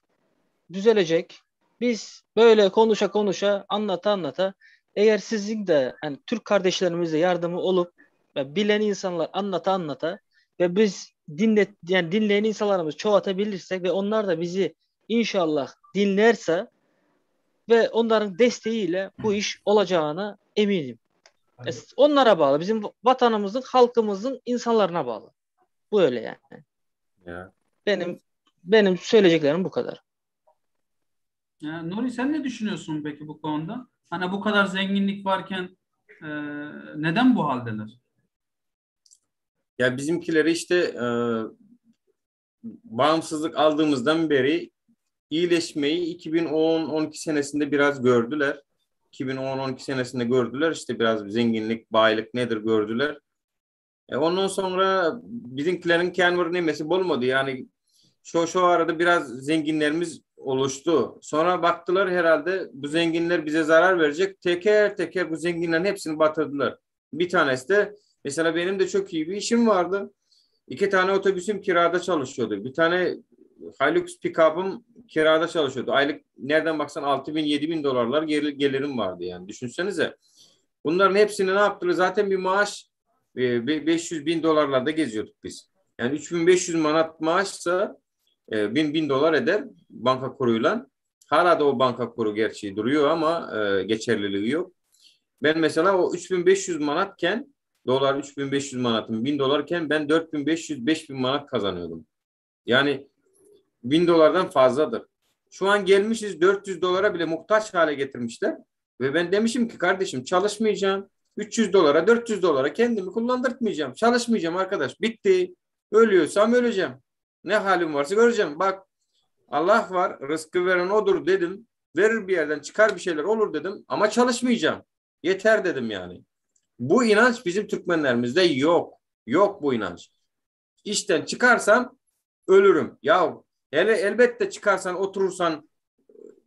Düzelecek. Biz böyle konuşa konuşa, anlata anlata eğer sizin de yani Türk kardeşlerimize yardımı olup ve bilen insanlar anlata anlata ve biz dinlet yani dinleyen insanlarımızı çoğaltabilirsek ve onlar da bizi inşallah dinlerse ve onların desteğiyle bu iş olacağına eminim. E, onlara bağlı. Bizim vatanımızın, halkımızın insanlarına bağlı. Bu öyle yani. Ya. Benim benim söyleyeceklerim bu kadar. Ya, Nuri sen ne düşünüyorsun peki bu konuda? Hani bu kadar zenginlik varken e, neden bu haldeler? Ya bizimkileri işte e, bağımsızlık aldığımızdan beri iyileşmeyi 2010-12 senesinde biraz gördüler. 2010-12 senesinde gördüler. İşte biraz zenginlik, baylık nedir gördüler. E ondan sonra bizimkilerin kendi nemesi olmadı. Yani şu şu arada biraz zenginlerimiz oluştu. Sonra baktılar herhalde bu zenginler bize zarar verecek. Teker teker bu zenginlerin hepsini batırdılar. Bir tanesi de mesela benim de çok iyi bir işim vardı. İki tane otobüsüm kirada çalışıyordu. Bir tane Hilux pikapym kirada çalışıyordu. Aylık nereden baksan 6 bin 7 bin dolarlar gelirim vardı yani. Düşünsenize. Bunların hepsini ne yaptılar? Zaten bir maaş 500 e, bin dolarlarda geziyorduk biz. Yani 3500 manat maaşsa 1000 e, bin dolar eder banka kuruyla. Hala da o banka kuru gerçeği duruyor ama e, geçerliliği yok. Ben mesela o 3500 manatken dolar 3500 manatım 1000 dolarken ben 4500 5000 manat kazanıyordum. Yani 1000 dolardan fazladır. Şu an gelmişiz 400 dolara bile muhtaç hale getirmişler. Ve ben demişim ki kardeşim çalışmayacağım. 300 dolara 400 dolara kendimi kullandırtmayacağım. Çalışmayacağım arkadaş. Bitti. Ölüyorsam öleceğim. Ne halim varsa göreceğim. Bak Allah var rızkı veren odur dedim. Verir bir yerden çıkar bir şeyler olur dedim. Ama çalışmayacağım. Yeter dedim yani. Bu inanç bizim Türkmenlerimizde yok. Yok bu inanç. İşten çıkarsam ölürüm. Ya hele elbette çıkarsan oturursan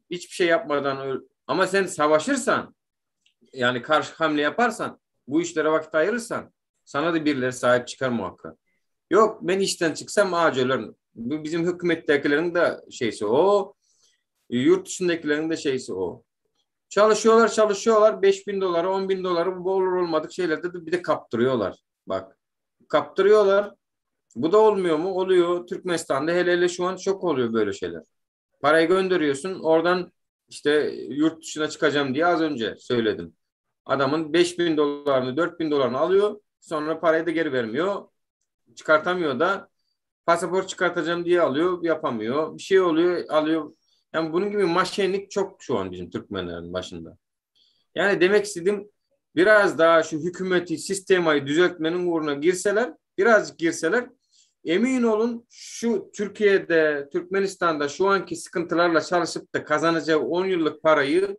hiçbir şey yapmadan öl ama sen savaşırsan yani karşı hamle yaparsan bu işlere vakit ayırırsan sana da birileri sahip çıkar muhakkak. Yok ben işten çıksam ağaç ölürüm. Bu bizim hükümettekilerin de şeysi o. Yurt dışındakilerin de şeysi o. Çalışıyorlar çalışıyorlar 5 bin doları 10 bin doları bu olur olmadık şeylerde de bir de kaptırıyorlar. Bak kaptırıyorlar. Bu da olmuyor mu? Oluyor. Türkmenistan'da hele hele şu an çok oluyor böyle şeyler. Parayı gönderiyorsun oradan işte yurt dışına çıkacağım diye az önce söyledim. Adamın 5 bin dolarını 4 bin dolarını alıyor. Sonra parayı da geri vermiyor. Çıkartamıyor da pasaport çıkartacağım diye alıyor yapamıyor. Bir şey oluyor alıyor. Yani bunun gibi maşenlik çok şu an bizim Türkmenlerin başında. Yani demek istediğim biraz daha şu hükümeti, sistemayı düzeltmenin uğruna girseler, birazcık girseler emin olun şu Türkiye'de, Türkmenistan'da şu anki sıkıntılarla çalışıp da kazanacağı 10 yıllık parayı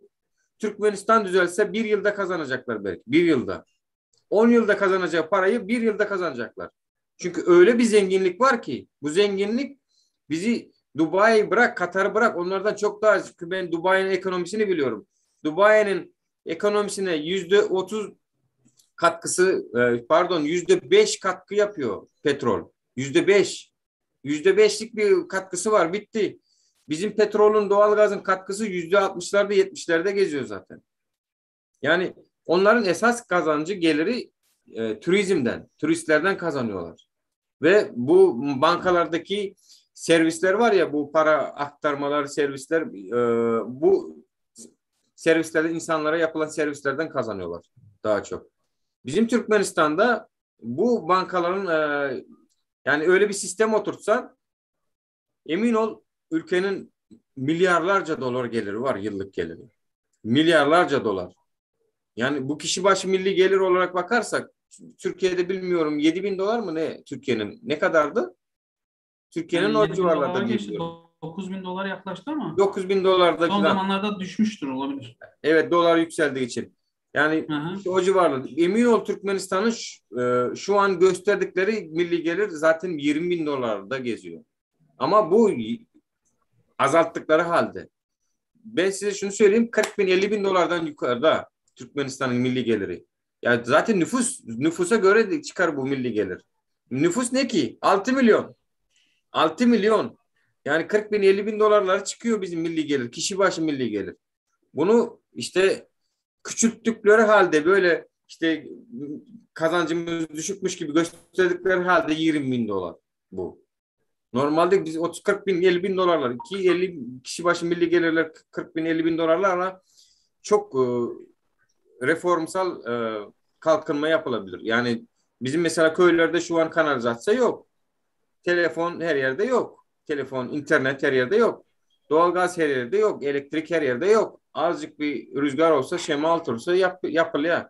Türkmenistan düzelse bir yılda kazanacaklar belki. Bir yılda. 10 yılda kazanacağı parayı bir yılda kazanacaklar. Çünkü öyle bir zenginlik var ki bu zenginlik bizi Dubai'yi bırak, Katar'ı bırak onlardan çok daha çünkü ben Dubai'nin ekonomisini biliyorum. Dubai'nin ekonomisine %30 katkısı e, pardon %5 katkı yapıyor petrol. %5. %5'lik bir katkısı var bitti. Bizim petrolün doğalgazın katkısı %60'larda 70'lerde geziyor zaten. Yani onların esas kazancı geliri e, turizmden, turistlerden kazanıyorlar. Ve bu bankalardaki servisler var ya bu para aktarmalar, servisler e, bu servislerde insanlara yapılan servislerden kazanıyorlar daha çok. Bizim Türkmenistan'da bu bankaların e, yani öyle bir sistem oturtsan emin ol ülkenin milyarlarca dolar geliri var yıllık geliri. Milyarlarca dolar. Yani bu kişi başı milli gelir olarak bakarsak Türkiye'de bilmiyorum 7 bin dolar mı ne Türkiye'nin ne kadardı? Türkiye'nin Yani o 7 bin civarlarda dolara diye geçti. biliyorum. 9 bin dolara yaklaştı ama 9 bin dolarda son falan. zamanlarda düşmüştür olabilir. Evet dolar yükseldiği için. Yani Hı hı. işte o civarlarda. Emin ol Türkmenistan'ın şu, e, şu an gösterdikleri milli gelir zaten 20 bin dolarda geziyor. Ama bu azalttıkları halde. Ben size şunu söyleyeyim 40 bin 50 bin dolardan yukarıda Türkmenistan'ın milli geliri. Yani zaten nüfus nüfusa göre de çıkar bu milli gelir. Nüfus ne ki? 6 milyon. 6 milyon. Yani 40 bin 50 bin dolarlara çıkıyor bizim milli gelir. Kişi başı milli gelir. Bunu işte küçülttükleri halde böyle işte kazancımız düşükmüş gibi gösterdikleri halde 20 bin dolar bu. Normalde biz 30-40 bin 50 bin dolarlar ki 50 kişi başı milli gelirler 40 bin 50 bin dolarlarla çok e, reformsal e, kalkınma yapılabilir. Yani bizim mesela köylerde şu an kanalizasyon yok. Telefon her yerde yok. Telefon, internet her yerde yok. Doğalgaz her yerde yok. Elektrik her yerde yok. Azıcık bir rüzgar olsa, şemal olsa yap, yapılıyor.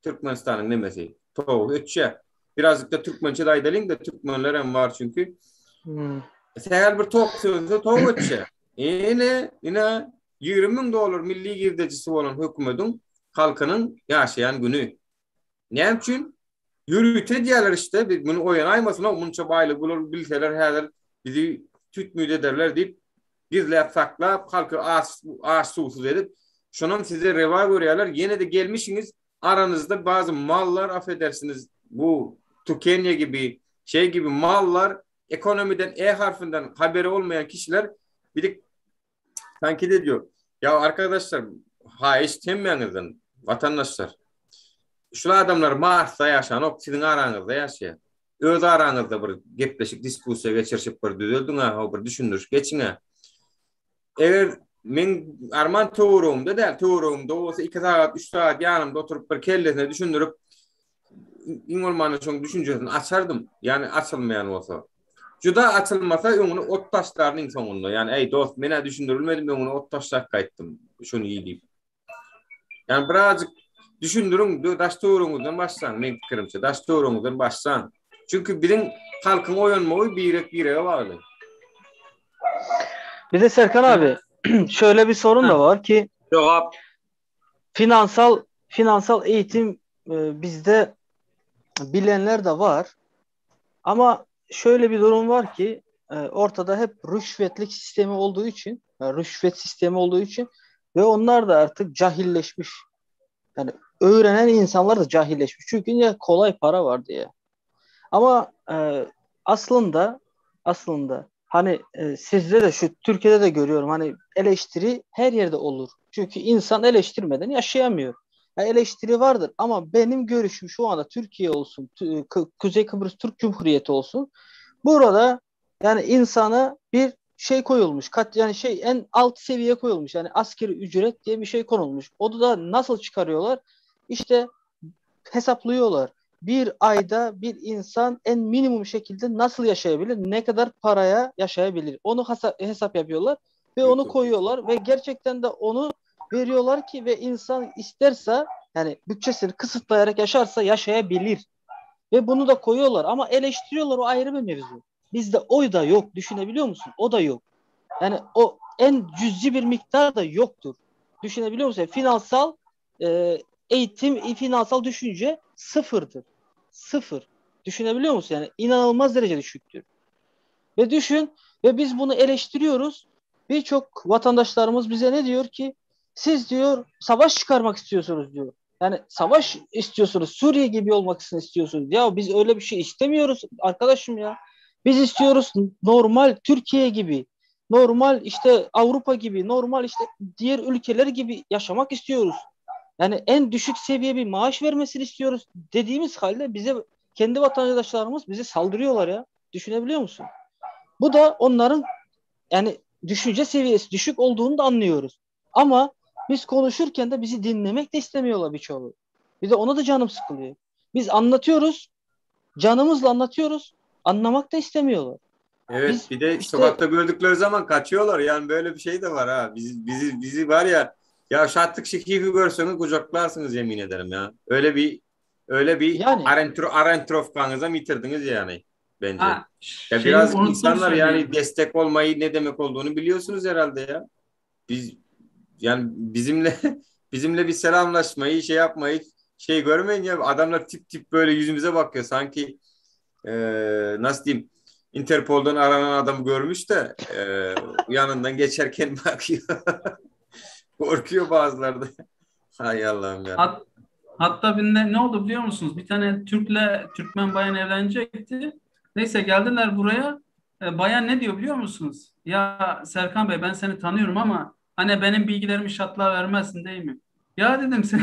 Türkmenistan'ın demesi. Toğ, ötçe. Birazcık da Türkmençe de aydalayım da Türkmenler hem var çünkü. Hmm. Seher bir tok sözü toğ ötçe. Yine, yine 20 bin dolar milli girdecisi olan hükümetin halkının yaşayan günü. Ne için? Yürüte diyorlar işte. Bir bunu oyan aymasın o bunca baylı bulur bilseler her bizi tütmüyd ederler deyip gizlep saklap halkı aç, aç susuz edip şunun size reva görüyorlar. Yine de gelmişsiniz aranızda bazı mallar affedersiniz bu Tukenya gibi şey gibi mallar Ekonomiden E harfinden haberi olmayan kişiler bizi tankit ediyor. Ya arkadaşlar haýyş hemmäňizden vatandaşlar. Şu adamlar Marsda ýaşanok, siziň araňyzda ýaşaýar. Öz araňyzda bir gepleşik, diskussiýa geçirişip bir düzeldiň-ä, bir düşündiriş geçiň-ä. Eger men arman töweregimde däl, töweregimde bolsa 2 sagat, 3 sagat ýanymda oturyp bir kellesine düşündirip iň bolmanda şoň düşünjesini açardym. Ýani açylmaýan bolsa. Juda açylmasa öňüne ot taşlaryn iň soňunda. Ýani eý dost, men-ä düşündirilmedim, öňüne ot taşlap gaýtdym. Şuny iý diýip. Ýani birazjyk düşündiriň, daş töweregiňizden başlaň, meň pikirimçe, daş töweregiňizden başlaň. Çünki biziň halkyň oýanmagy birek-birege bagly. Bir de Serkan abi şöyle bir sorun da var ki Jogap. Finansal finansal eğitim e, bizde bilenler de var. Ama şöyle bir durum var ki e, ortada hep rüşvetlik sistemi olduğu için, yani rüşvet sistemi olduğu için ve onlar da artık cahilleşmiş. Yani öğrenen insanlar da cahilleşmiş. Çünkü niye kolay para var diye. Ama e, aslında aslında hani e, sizde de şu Türkiye'de de görüyorum hani eleştiri her yerde olur. Çünkü insan eleştirmeden yaşayamıyor. Yani eleştiri vardır ama benim görüşüm şu anda Türkiye olsun, Kuzey Kıbrıs Türk Cumhuriyeti olsun. Burada yani insana bir şey koyulmuş. Kat yani şey en alt seviye koyulmuş. Yani askeri ücret diye bir şey konulmuş. O da nasıl çıkarıyorlar? İşte hesaplıyorlar. Bir ayda bir insan en minimum şekilde nasıl yaşayabilir? Ne kadar paraya yaşayabilir? Onu hesap yapıyorlar ve onu koyuyorlar ve gerçekten de onu veriyorlar ki ve insan isterse yani bütçesini kısıtlayarak yaşarsa yaşayabilir. Ve bunu da koyuyorlar ama eleştiriyorlar o ayrı bir mevzu. Bizde oy da yok. Düşünebiliyor musun? O da yok. Yani o en cüzi bir miktar da yoktur. Düşünebiliyor musun? Yani finansal e, eğitim, finansal düşünce sıfırdır. Sıfır. Düşünebiliyor musun? Yani inanılmaz derece düşüktür. Ve düşün ve biz bunu eleştiriyoruz. Birçok vatandaşlarımız bize ne diyor ki? Siz diyor savaş çıkarmak istiyorsunuz diyor. Yani savaş istiyorsunuz. Suriye gibi olmak istiyorsunuz. Ya biz öyle bir şey istemiyoruz arkadaşım ya. Biz istiyoruz normal Türkiye gibi, normal işte Avrupa gibi, normal işte diğer ülkeler gibi yaşamak istiyoruz. Yani en düşük seviye bir maaş vermesini istiyoruz dediğimiz halde bize kendi vatandaşlarımız bize saldırıyorlar ya. Düşünebiliyor musun? Bu da onların yani düşünce seviyesi düşük olduğunu da anlıyoruz. Ama biz konuşurken de bizi dinlemek de istemiyorlar birçoğu. Bir de ona da canım sıkılıyor. Biz anlatıyoruz, canımızla anlatıyoruz, anlamak da istemiyorlar. Evet, biz, bir de işte, sokakta gördükleri zaman kaçıyorlar. Yani böyle bir şey de var ha. Bizi bizi bizi var ya ya şatlık şekifi görseniz kucaklarsınız yemin ederim ya. Öyle bir öyle bir yani, arentro arentrofkanıza mitirdiniz yani bence. Ha, ya biraz insanlar yani destek olmayı ne demek olduğunu biliyorsunuz herhalde ya. Biz yani bizimle bizimle bir selamlaşmayı şey yapmayı şey görmeyin ya adamlar tip tip böyle yüzümüze bakıyor sanki e, nasıl diyeyim Interpol'dan aranan adamı görmüş de e, yanından geçerken bakıyor. Korkuyor bazıları da. Hay Allah'ım ya. Hat, hatta bir ne, ne oldu biliyor musunuz? Bir tane Türk'le Türkmen bayan evlenecekti. Neyse geldiler buraya. E, bayan ne diyor biliyor musunuz? Ya Serkan Bey ben seni tanıyorum ama hani benim bilgilerimi şatlığa vermezsin değil mi? Ya dedim sen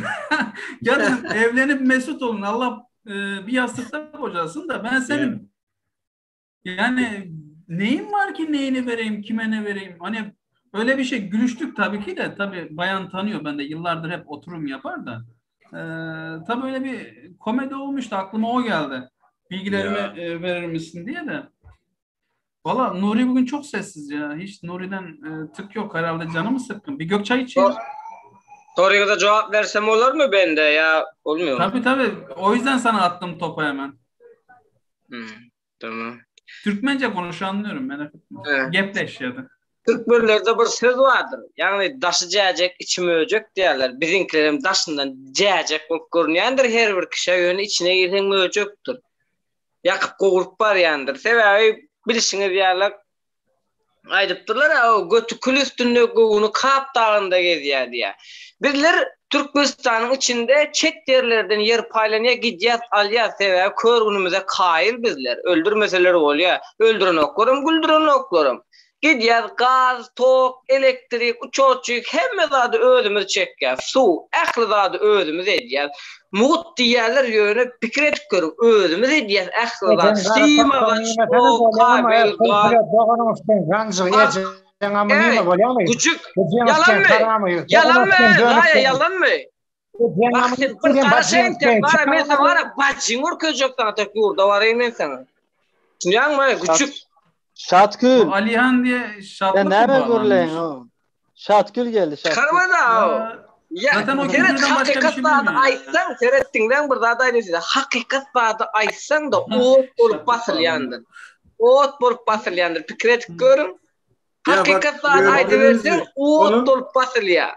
ya dedim evlenip mesut olun. Allah e, bir yastıkta kocasın da ben senin yani neyim var ki neyini vereyim, kime ne vereyim? Hani öyle bir şey gülüştük tabii ki de. Tabii bayan tanıyor ben de yıllardır hep oturum yapar da. Ee, tabii öyle bir komedi olmuştu aklıma o geldi. Bilgilerimi ya. E, verir misin diye de. Valla Nuri bugün çok sessiz ya. Hiç Nuri'den e, tık yok herhalde canımı sıkkın. Bir Gökçay içeyim. Soruya da cevap versem olur mu bende ya? Olmuyor mu? Tabii tabii. O yüzden sana attım topu hemen. Hmm, tamam. Türkmence konuş anlıyorum merak etme. Evet. Gepleş ya da. Türkmenlerde bir söz vardır. Yani daşı cäjek, içi möjek diýerler. Biziňkilerem daşyndan cäjek bolup görünýändir her bir kişä, ýöne içine girseň möjekdir. Ýakyp gowuryp barýandyr. Sebäbi bilşiňiz ýaly aýdypdyrlar, o götü kül üstünde, göwni Kap dagynda gezýär diýýär. Bizler. Türkmenistanyň içinde çet ýerlerden ýer paýlanýar, gidýäs, alýas, sebäbi kör günümize kaýyl bizler. Öldürmeseler bolýar. Öldürenoklaram, güldürenoklaram. Gidýäs, gaz, tok, elektrik, uçotçik, hemme zady özümiz çekýäs. Suw, ähli zady özümiz edýäs. Mugt diýýärler, ýöne pikir edip görüň, özümiz edýäs ähli zady. Sim agaç, tok, kabel, gaz. Eý, güjük, ýalanmy? Ýalanmy, Gaýa, ýalanmy? Bak sen bir garaş entek, gara men saňa gara bajyňy görkezjek saňa tek ýurda baraýyn men saňa. Düşünýäňmi, güjük? Şatgül. Bu Alihan diye şatlyk Sen mı näme bağlanmış? gürleýin o? Şatgül geldi Şatgül. Çykarma da o. Ya, Zaten o seret küfürden başka bir hakykat şey zady bilmiyor. aýtsaň, seret diňläň bir zat aýdaýyn size. Hakykat zady aýtsaň da ot bolup Şatlyk basylýandyr. Ot bolup basylýandyr. Pikir edip görüň. Ya bak, Hakykat zady aýdyberseň ot Onun- bolup basylýar.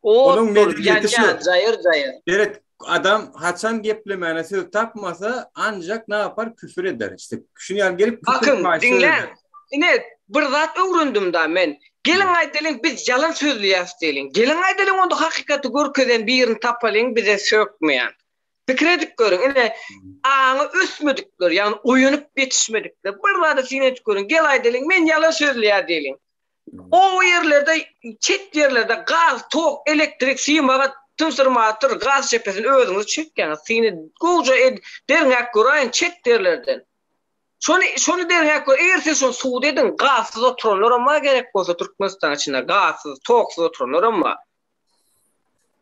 Ot Onuň bolup medeniýeti şu. ýanýar, jaýyr jaýyr. Seret, adam haçan geplemäne söz tapmasa, ancak ne yapar? Küfür eder. İşte şunu ýaly gelip küfür Bakın etmäge söz diňläň. eder. Ine bir zat öwrendim da men. Geliň aýdalyň biz ýalan sözleýäs diýeliň. Geliň aýdalyň onda hakykaty görkezen birini tapalyň bize sökmeýän. Pikir edip görüň ine aňy ösmedikler ýagny oýanyp ýetişmedikler bir zada syn edip görüň. Gel aýdalyň men ýalan sözleýär diýeliň. Oba ýerlerde, çet ýerlerde gaz, tok, elektrik, simaga tymsyrmatyr, gaz çepesini özüňiz çekýäňiz. Syn edip, gowja ed, derňäp göräýiň çet ýerlerden. Şony, şony derňäp gör. Eger siz şony subut ediň, gazsyz oturanlaram bar gerek bolsa Türkmenistanyň içinde gazsyz, toksuz oturanlaram bar.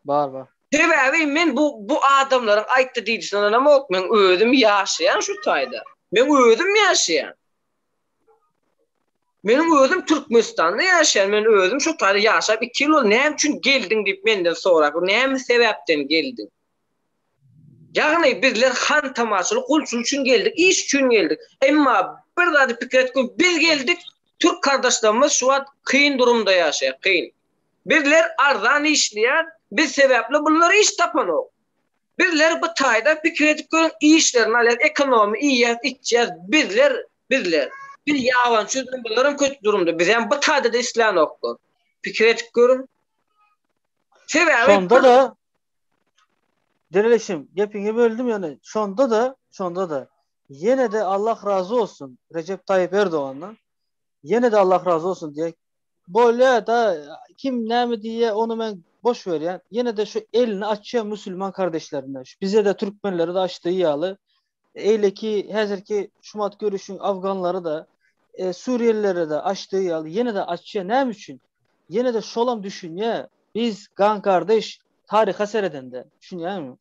Bar, bar. Sebäbi men bu bu adamlaryň aýtdy diýdisine ynanamok. Men özüm ýaşaýan şu taýda. Men özüm ýaşaýan. Meniň özüm Türkmenistanda ýaşaýan, men özüm şu taýda ýaşap 2 ýyl boldy, näme üçin geldiň diýip menden sorap, näme sebäpden geldiň? Ýagny bizler hantamaçylyk, gulçulyk üçin geldik, iş üçin geldik. Emma bir zady pikir et, biz geldik, türk kardaşlarymyz şu wagt kyn durumda ýaşaýar, kyn. Bizler arzan işleýär, biz sebäpli bunlar iş tapanok. Bizler bu taýda pikir edip görüň işlerini alýas ekonomi iýýäs içýäs bizler bizler. Biz ýabançy üzüm bularam kötü durumda bizem bu taýda-da islänoklar. Pikir edip görüň. Sebäbi Şonda da Direlişim gepiňi böldüm ýöne şonda da şonda da ýene de Allah razy olsun Recep Tayyip Erdogandan ýene de Allah razy olsun diýek Bolýa da kim näme diýýä ony men boş berýän. Ýene-de şu elini açýa musulman kardeşlerine. Şu bize-de türkmenlere de açdygy ýaly. Eýleki häzirki şumat görüşiň afganlary da, e, suriýelilere de açdygy ýaly ýene-de açýa. Näme üçin? Ýene-de şolam düşünýä. Biz gan kardeş taryha seredende. Düşünýäňmi?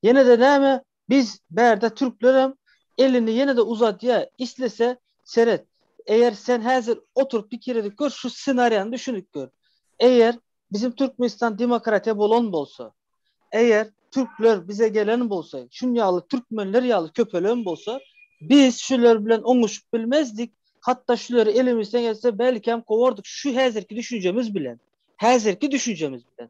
Ýene-de näme? Biz bärde türklerem elini ýene-de uzadýa islese seret eger sen häzir oturyp pikir edip gör şu ssenariýany düşünip gör eger bizim Türkmenistan demokratiýa bolan bolsa eger türkler bize gelen bolsa şun ýaly türkmenler ýaly köpelen bolsa biz şular bilen oňuşyp bilmezdik hatda şulary elimizden gelse belkem kowardyk şu häzirki düşünjemiz bilen häzirki düşünjemiz bilen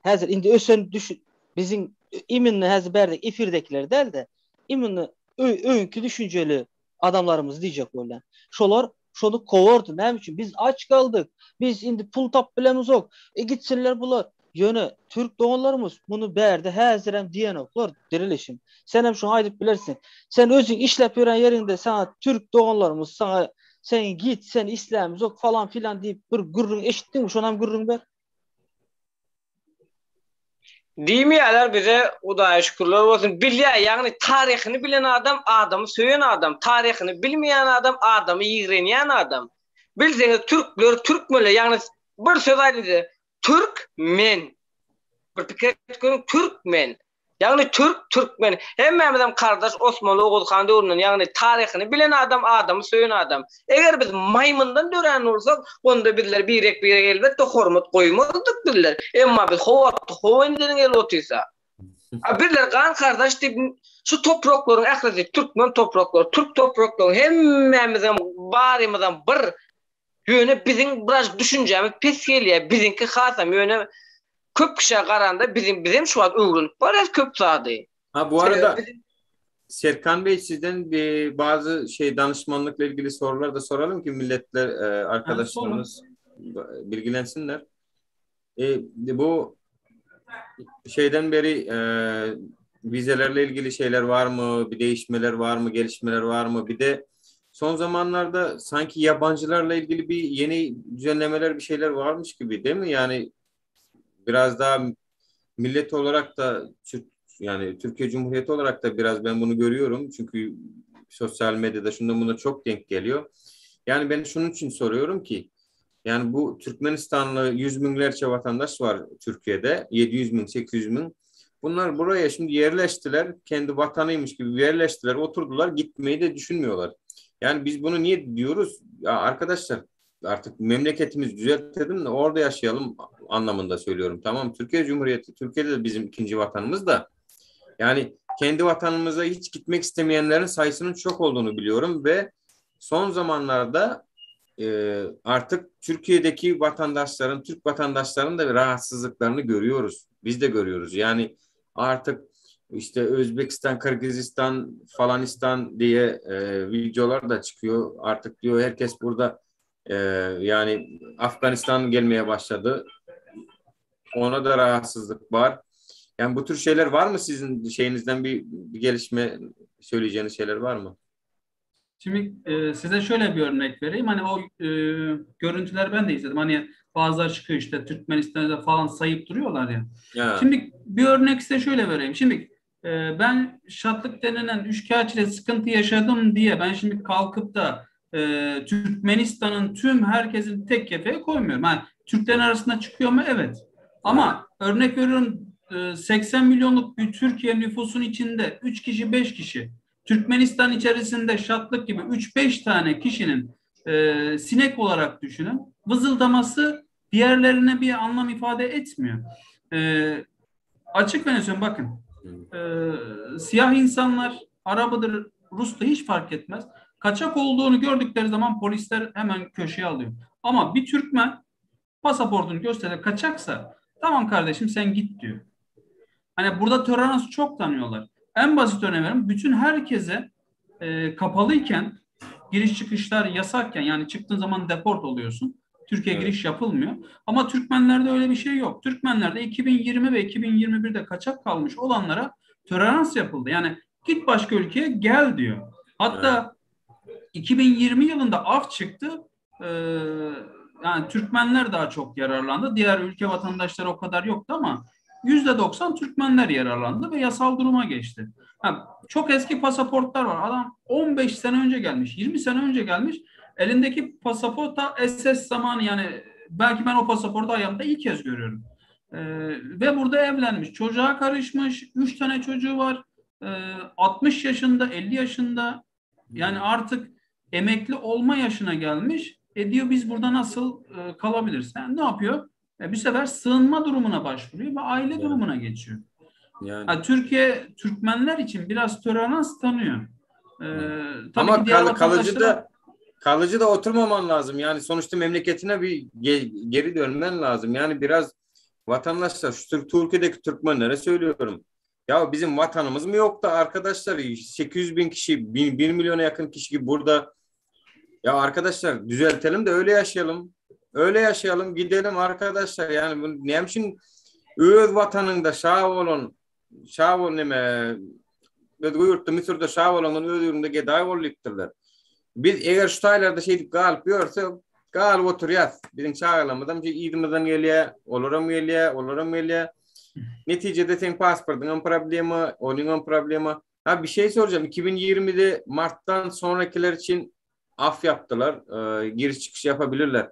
Häzir indi ösen düşün biziň iminni häzir bärde efirdekiler däl-de, iminni öňki düşünjeli adamlarymyzy diýjek bolýan. Şolar şony kowardy. Näme üçin? Biz aç galdyk. Biz indi pul tapyp bilemizok. E gitsinler bular. Ýöne türk doganlarymyz muny bärde häzirem diýenoklar, dirilişim. Sen hem şuny aýdyp bilersiň. Sen özüň işläp ýören ýeriňde saňa türk doganlarymyz saňa sen git, sen islämizok falan filan diýip bir gürrüň eşitdiňmi? Şonam gürrüň ber. Diýmeýärler bize Hudaýa şükürler bolsun. Bilýär, ýagny taryhyny bilen adam adamy söýen adam, taryhyny bilmeýän adam adamy ýigrenýän adam. Bilseňiz türkler, türkmenler, ýagny bir söz aýdyn size, türk men. Bir pikir edip görüň, türk men. Ýagny türk, türkmen, hemmämizem kardaş Osmanly Oguz han döwründen, ýagny taryhyny bilen adam, adamy söýen adam. Eger biz maýmyndan dörän bolsak, onda bizler birek-birege elbetde hormat goýmazdyk bizler. Emma biz how indiden gelip otyrsa. A bizler gan kardaş diýip şu topraklaryň ählisi türkmen topraklary, türk topraklaryň hemmämizem barymyzam bir. Ýöne biziň biraz düşünjämiz pes gelýär, biziňki hasam ýöne köp kişä garanda biziň bizem şu wagt öwrenip barýas köp zady. Ha bu arada Serkan Bey sizden bir bazı şey danışmanlıkla ilgili sorular da soralım ki milletler e, arkadaşlarımız bilgilensinler. E, bu Şeyden beri e, vizelerle ilgili şeyler var mı? Bir değişmeler var mı? Gelişmeler var mı? Bir de son zamanlarda sanki yabancılarla ilgili bir yeni düzenlemeler bir şeyler varmış gibi değil mi? Yani biraz daha millet olarak da Türk yani Türkiye Cumhuriyeti olarak da biraz ben bunu görüyorum. Çünkü sosyal medyada şunda buna çok denk geliyor. Yani ben şunun için soruyorum ki yani bu Türkmenistanlı yüz binlerce vatandaş var Türkiye'de. 700 bin, 800 bin. Bunlar buraya şimdi yerleştiler. Kendi vatanıymış gibi yerleştiler, oturdular. Gitmeyi de düşünmüyorlar. Yani biz bunu niye diyoruz? Ya arkadaşlar artık memleketimiz düzeltelim de orada yaşayalım anlamında söylüyorum. Tamam Türkiye Cumhuriyeti, Türkiye'de de bizim ikinci vatanımız da. Yani kendi vatanımıza hiç gitmek istemeyenlerin sayısının çok olduğunu biliyorum ve son zamanlarda e, artık Türkiye'deki vatandaşların, Türk vatandaşlarının da rahatsızlıklarını görüyoruz. Biz de görüyoruz. Yani artık işte Özbekistan, Kırgızistan, falanistan diye e, videolar da çıkıyor. Artık diyor herkes burada e, yani Afganistan gelmeye başladı. Ona da rahatsızlık var. Yani bu tür şeyler var mı sizin şeyinizden bir, bir gelişme söyleyeceğiniz şeyler var mı? Şimdi e, size şöyle bir örnek vereyim. Hani o e, görüntüler ben de izledim. Hani bazıları çıkıyor işte Türkmenistan'da falan sayıp duruyorlar ya. Ya. Şimdi bir örnek size şöyle vereyim. Şimdi e, ben şatlık denilen üçkağıtçıyla sıkıntı yaşadım diye ben şimdi kalkıp da e, Türkmenistan'ın tüm herkesin tek kefeye koymuyorum. Yani Türklerin arasında çıkıyor mu? Evet. Ama örnek veriyorum e, 80 milyonluk bir Türkiye nüfusun içinde 3 kişi 5 kişi Türkmenistan içerisinde şatlık gibi 3-5 tane kişinin e, sinek olarak düşünün. Vızıldaması diğerlerine bir anlam ifade etmiyor. E, açık ve net söylüyorum, bakın. E, siyah insanlar Arabıdır, Rus da hiç fark etmez. Kaçak olduğunu gördükleri zaman polisler hemen köşeye alıyor. Ama bir Türkmen pasaportunu göstererek kaçaksa tamam kardeşim sen git diyor. Hani burada tolerans çok tanıyorlar. En basit örneği veriyorum. Bütün herkese e, kapalıyken giriş çıkışlar yasakken yani çıktığın zaman deport oluyorsun. Türkiye Evet. giriş yapılmıyor. Ama Türkmenlerde öyle bir şey yok. Türkmenlerde 2020 ve 2021'de kaçak kalmış olanlara tolerans yapıldı. Yani git başka ülkeye gel diyor. Hatta 2020 yılında af çıktı. Ee, yani Türkmenler daha çok yararlandı. Diğer ülke vatandaşları o kadar yoktu ama %90 Türkmenler yararlandı ve yasal duruma geçti. Ha, çok eski pasaportlar var. Adam 15 sene önce gelmiş, 20 sene önce gelmiş. Elindeki pasaporta SS zamanı yani belki ben o pasaportu hayatımda ilk kez görüyorum. Ee, ve burada evlenmiş. Çocuğa karışmış. 3 tane çocuğu var. Ee, 60 yaşında, 50 yaşında yani artık emekli olma yaşına gelmiş. E diyor biz burada nasıl e, kalabiliriz? Yani ne yapıyor? E, bir sefer sığınma durumuna başvuruyor ve aile Evet. durumuna geçiyor. Yani. Ha, Türkiye Türkmenler için biraz tolerans tanıyor. Ee, tabii Ama ki diğer kal- kalıcı vatandaşlara- da kalıcı da oturmaman lazım. Yani sonuçta memleketine bir ge- geri dönmen lazım. Yani biraz vatandaşlar şu Türk Türkiye'deki Türkmenlere söylüyorum. Ya bizim vatanımız mı yok da arkadaşlar 800 bin kişi, 1 milyona yakın kişi burada. Ya arkadaşlar düzeltelim de öyle yaşayalım. Öyle yaşayalım gidelim arkadaşlar. Yani bu ne için öz vatanında şah olun, şah olun neme, Özgür yurtta Mısır'da şah olanın öz yurdunda geday olupdurlar. Biz eğer şu taylarda şey edip galyp ýörse, galyp oturýas. Bizim çağalarymyzam şey ýdymyzdan gelýär, olaram gelýär, olaram gelýär. Neticede sen pasportyň problemi, onuň problemi. Ha bir şey soracağım. 2020'de Mart'tan sonrakiler için af yaptılar. Ee, giriş çıkış yapabilirler.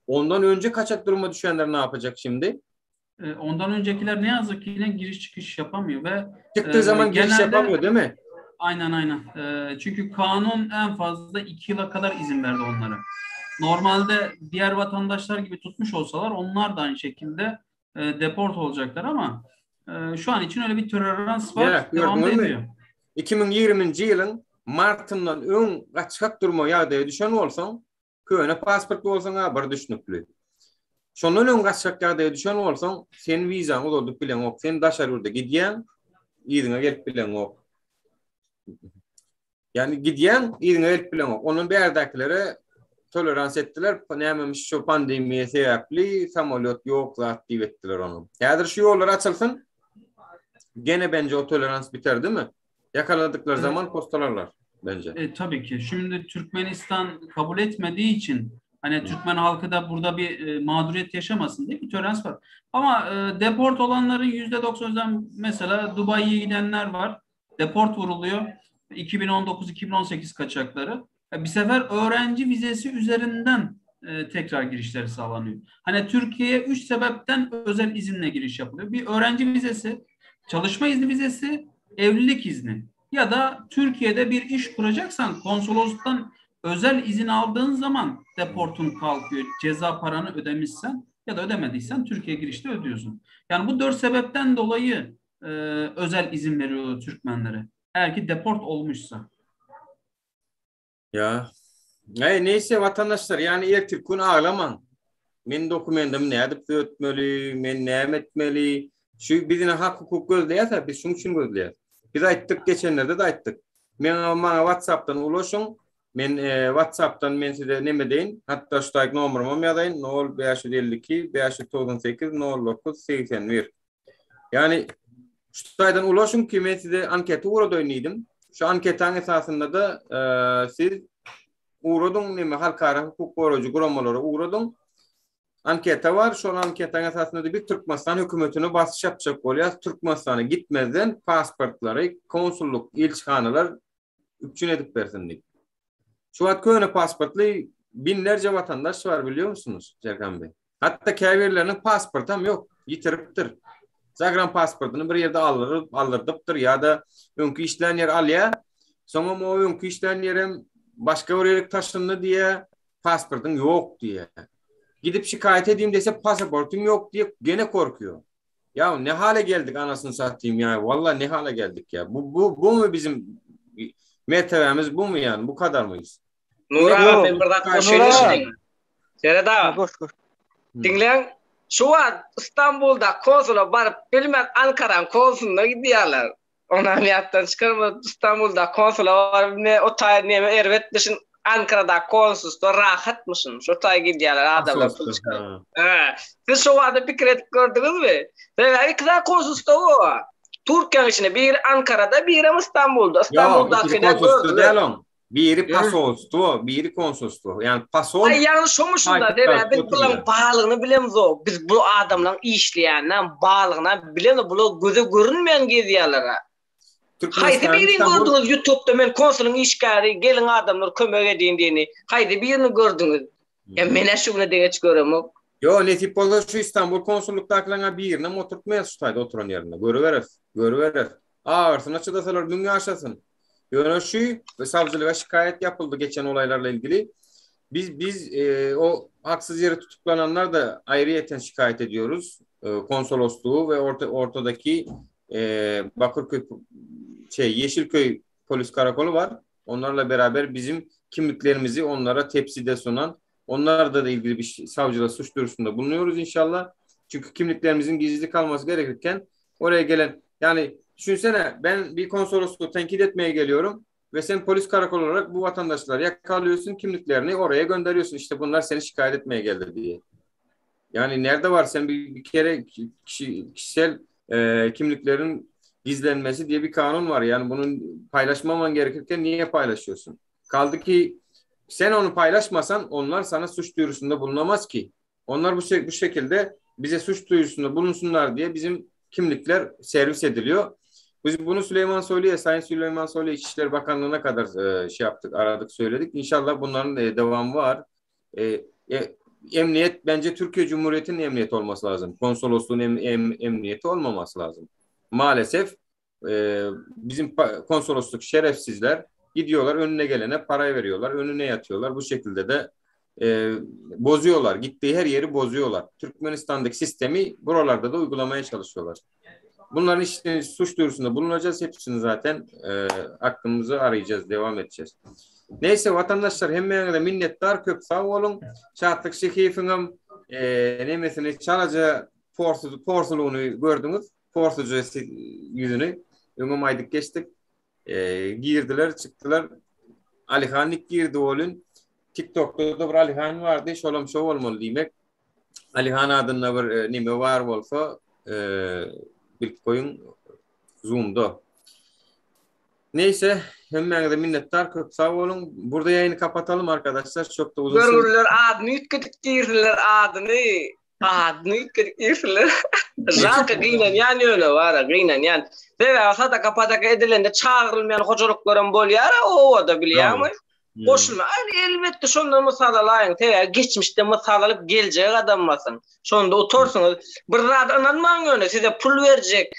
Ondan önce kaçak duruma düşenler ne yapacak şimdi? E, ondan öncekiler ne yazık ki yine giriş çıkış yapamıyor ve Çıktığı Ee, zaman giriş genelde- yapamıyor değil mi? aynen aynen. E, çünkü kanun en fazla 2 yıla kadar izin verdi onlara. Normalde diğer vatandaşlar gibi tutmuş olsalar onlar da aynı şekilde e, deport olacaklar ama e, şu an için öyle bir tolerans var. Ya, devam da gördün mü? ediyor. 2020 ýylyň Martyndan öň gaçak durma ýagdaýa düşen bolsaň, köne pasportly bolsaň ha bir düşnükli. Şondan öň gaçak ýagdaýa düşen bolsaň, sen wizaňy doldup bilen ok, sen daşary ýurda gidýän, ýygyňa gelip bilen ok. Yani gidýän, ýygyňa gelip bilen ok. Onun bärdäkilere tolerans etdiler. Nämemiş şu pandemiýa sebäpli samolyot ýok zat diýip etdiler onu. Häzir şu ýollar açylsyn. Gene bence o tolerans biter değil mi? Yakaladıkları zaman postalarlar bence. E, tabii ki. Şimdi Türkmenistan kabul etmediği için hani Türkmen halkı da burada bir e, mağduriyet yaşamasın diye bir tolerans var. Ama e, deport olanların %90'dan mesela Dubai'ye gidenler var. Deport vuruluyor. 2019-2018 kaçakları. E, bir sefer öğrenci vizesi üzerinden e, tekrar girişleri sağlanıyor. Hani Türkiye'ye üç sebepten özel izinle giriş yapılıyor. Bir öğrenci vizesi, çalışma izni vizesi, evlilik izni. Ya da Türkiye'de bir iş kuracaksan konsolosluktan özel izin aldığın zaman deportun kalkıyor. Ceza paranı ödemişsen ya da ödemediysen Türkiye girişte ödüyorsun. Yani bu dört sebepten dolayı e, özel izin veriyor Türkmenlere. Eğer ki deport olmuşsa. Ya. E, neyse vatandaşlar yani ertir kun ağlaman. Men dokumentim ne edip ötmeli, men näme etmeli. Şu bizine hak hukuk gözleýärse biz şuň üçin gözleýär. Biz aýtdyk geçenlerde de aýtdyk. Men maňa WhatsApp'dan ulaşyň. Men e, WhatsApp'dan men size neme deýin. Hatda şu taýk nomerimi ýazaýyn. 0552 598 09 81. Yani şu taýdan ulaşyň ki men size anketi uğradoýyn diýdim. Şu anketan esasynda da e, siz uğradyň neme halkara hukuk goraýjy guramalara uğradyň. Anketa var. Şol anketan esasynda da bir Türkmenistan hökümetine basyş yapacak bolýar. Türkmenistana gitmezden pasportlary konsulluk, ilçihanalar üpjün edip bersin diýip. Şu wagt köne pasportly binlerce vatandaş var biliyor musunuz Serkan Bey? Hatta käbirleriniň pasportam yok, ýitiripdir. Zagran pasportyny bir ýerde aldyryp, aldyrdypdyr ya da öňki işlän ýer alýar. Soňra o öňki işlän ýerem başga bir ýere taşyndy diýe pasportyň yok diýe. Gidip şikayet edeyim dese pasaportum yok diye gene korkuyor. Ya ne hale geldik anasını satayım ya. Vallahi ne hale geldik ya. Bu bu bu mu bizim mertebemiz bu mu yani? Bu kadar mıyız? Nur aga men bir zat goşaýyn. Seret aga. Goş goş. Diňleň, şu wagt İstanbulda konsula baryp bilmän Ankaranyň konsulyna gidýärler. Onam ýatdan çykarma İstanbulda konsula baryp ne o taý neme erbetmişin Ankarada konsulda rahatmyşyn. Şo taý gidýärler adamlar pul çykaryp. Hä. Siz şo wagtda pikir edip gördüňizmi? Sebäbi iki sany konsulsta bar. Türkiýäniň içinde biri Ankarada, birem İstanbulda. İstanbuldaky ne gördüler? Biri pasolstvo, biri konsulstvo. Yani pasol Ay ýagny şomy şunda sebäbi biz bularyň barlygyny bilemzok. Biz bu adamlaryň işleýäninem, barlygyna bilemzok. Bular göze görünmeýän gezýärler. Haýsy birini gördüňiz YouTube'da men konsulyň işgäri, geliň adamlar kömek ediň diýeni. Haýsy birini gördüňiz? Ya men şu güne deňeç göremok. Yo nesip bolsa şu İstanbul konsullukdakylaryň birinem oturtmaýas şu taýda oturan ýerinde. Görüberis, görüberis. Agyrsyna çydasalar müň ýaşasyn. Ýöne şu savcılığa şikayet yapıldı geçen olaylarla ilgili. Biz biz e, o haksız yere tutuklananlar da ayrıyeten şikayet ediyoruz. E, konsolosluğu ve orta, ortadaki e, Bakırköy şey Yeşilköy polis karakolu var. Onlarla beraber bizim kimliklerimizi onlara tepside sunan onlarla da ilgili bir savcılığa suç duyurusunda bulunuyoruz inşallah. Çünkü kimliklerimizin gizli kalması gerekirken oraya gelen yani düşünsene ben bir konsolosluğu tenkit etmeye geliyorum ve sen polis karakolu olarak bu vatandaşları yakalıyorsun kimliklerini oraya gönderiyorsun. İşte bunlar seni şikayet etmeye geldi diye. Yani nerede var sen bir, bir kere kişi, kişisel e, kimliklerin gizlenmesi diye bir kanun var. Yani bunun paylaşmaman gerekirken niye paylaşıyorsun? Kaldı ki sen onu paylaşmasan onlar sana suç duyurusunda bulunamaz ki. Onlar bu, bu şekilde bize suç duyurusunda bulunsunlar diye bizim kimlikler servis ediliyor. Biz bunu Süleyman Soylu'ya, Sayın Süleyman Soylu İçişleri Bakanlığı'na kadar e, şey yaptık, aradık, söyledik. İnşallah bunların e, devamı var. E, e, emniyet bence Türkiye Cumhuriyeti'nin emniyeti olması lazım. Konsolosluğun em, em, emniyeti olmaması lazım. Maalesef e, bizim konsolosluk şerefsizler gidiyorlar önüne gelene para veriyorlar, önüne yatıyorlar. Bu şekilde de e, bozuyorlar. Gittiği her yeri bozuyorlar. Türkmenistan'daki sistemi buralarda da uygulamaya çalışıyorlar. Bunların işte suç duyurusunda bulunacağız. Hepsini zaten e, aklımızı arayacağız, devam edeceğiz. Neyse vatandaşlar hemmeňize minnetdar köp sag boluň. Şatlyk Şehiýewiňem e, nemesini çalaja porsu porsulugyny gördüňiz. Porsuja ýüzüni öňem aýdyp geçdik. E, girdiler, çykdylar. Alihan nik girdi olun. TikTok'da da bir Alihan vardy, şolam şo bolmaly diýmek. Alihan adynda bir e, neme bar bolsa, e, bilip goýuň. Zoom'da. Neyse, hemmäňize minnetdar, köp sag boluň. Burada ýaýyny kapatalym arkadaşlar, çok da uzun. Görgürler adyny üýtgedip girsinler adyny. Adyny üýtgedip girsinler. Žalka gynanýan ýöne bara, gynanýan. Sebäbi sadaka padaka edilende çagyrylmaýan hojalyklaram bolýar obada bilýäňmi? Hmm. Goşulma. Ay, elbetde şondan mysal alaýyň. Sebäbi geçmişde mysal alyp geljege gadam basyň. Şonda utarsyňyz. Bir zada ynanmaň ýöne size pul berjek,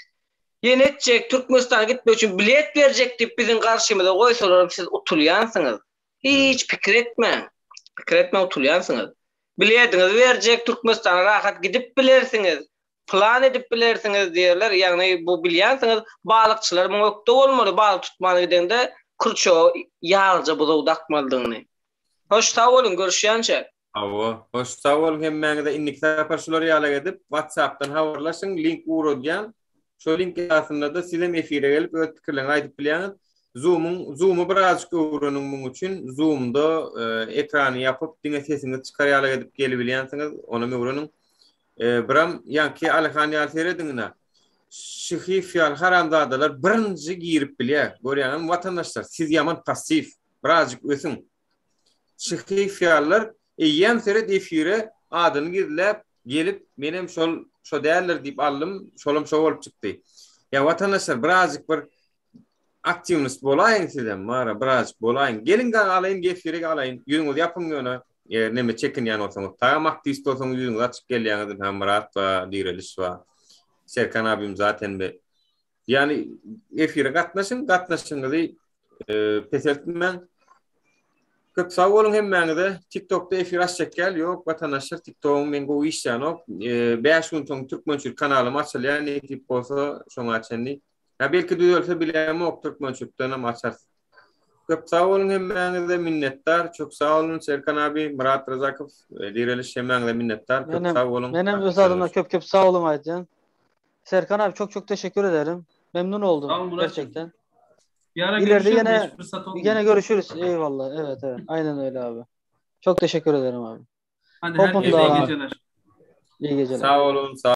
ýene etjek, Türkmenistana gitmek üçin bilet berjek diýip biziň garşymyza goýsalaram siz utulýansyňyz. Hiç pikir etmäň. Pikir etmäň utulýansyňyz. Bilediňizi berjek, Türkmenistana rahat gidip bilersiňiz. Plan edip bilersiňiz diýerler, ýagny bu bilýänsiňiz, balykçylar muňa ökde bolmaly, balyk tutmana gidende krçoga ýaglyja buzaw dakmalydygyny. Hoş sag boluň, görüşýänçä. Hawa, hoş sag boluň hemmäňize indiki sapar şular ýalak edip WhatsAppdan habarlaşyň link ugradýan şo link esasynda-da sizem efire gelip öz pikirleriňizi aýdyp bilýäňiz. Zoomyň Zoomy birazjyk öwreniň muň üçin Zoomda ekrany ýapyp diňe sesiňiz çykar ýalak edip gelibilýänsiňiz onam öwreniň. Biram ýaňky Alyhan ýaly serediň ine. Şyhyýew ýaly haramzadalar birinji girip bilýär. Görýäňizmi watandaşlar, siz ýaman passiw. Birazjyk ösüň. Şyhyýew ýalylar eýýäm seret efire adyny gizläp gelip menem şol şo däldir diýip aldym, şolam şo bolup çykdy. Ýa watandaşlar birazjyk bir Aktiwnost bolaýyň sizem bara birazjyk bolaýyň. Geliň dagy alaýyn gefirek alaýyn. Ýüzüňizi ýapyň ýöne eger neme çekinýän bolsaňyz. Tagam aktiwist bolsaňyz ýüzüňiz açyk gelýäňiz ynha Myrat ba, Direliş ba. Serkan abim zaten be. Ýani efire gatnaşyň, gatnaşyňyzy e, peseltmäň. Köp sag boluň hemmäňize. TikTokda efir açjak gel. Ýok, watandaşlar TikTogym men gowy işlänok. 5 gün soň türkmençilik kanalym açylýar. Nesip bolsa şoňa çenli Ýa belki düzelse bilemok türkmençilikdenem açarys. Köp sag boluň hemmäňize minnetdar. Çok sag bolun Serkan abi, Myrat Razakow, e, Direliş hemmäňize minnetdar. Köp Menem, sag boluň. menem öz adyma köp köp sag boluň aýdýan. Serkan abi çok çok teşekkür ederim. Memnun oldum Sag ol Muratjym. gerçekten. Bir ara İleride görüşelim gene hiç fırsat olmuyor. gene görüşürüz. Eyvallah. Evet evet. Aynen öyle abi. Çok teşekkür ederim abi. Hadi Hopun herkese iyi da geceler. iyi geceler. Sag bolun, sag.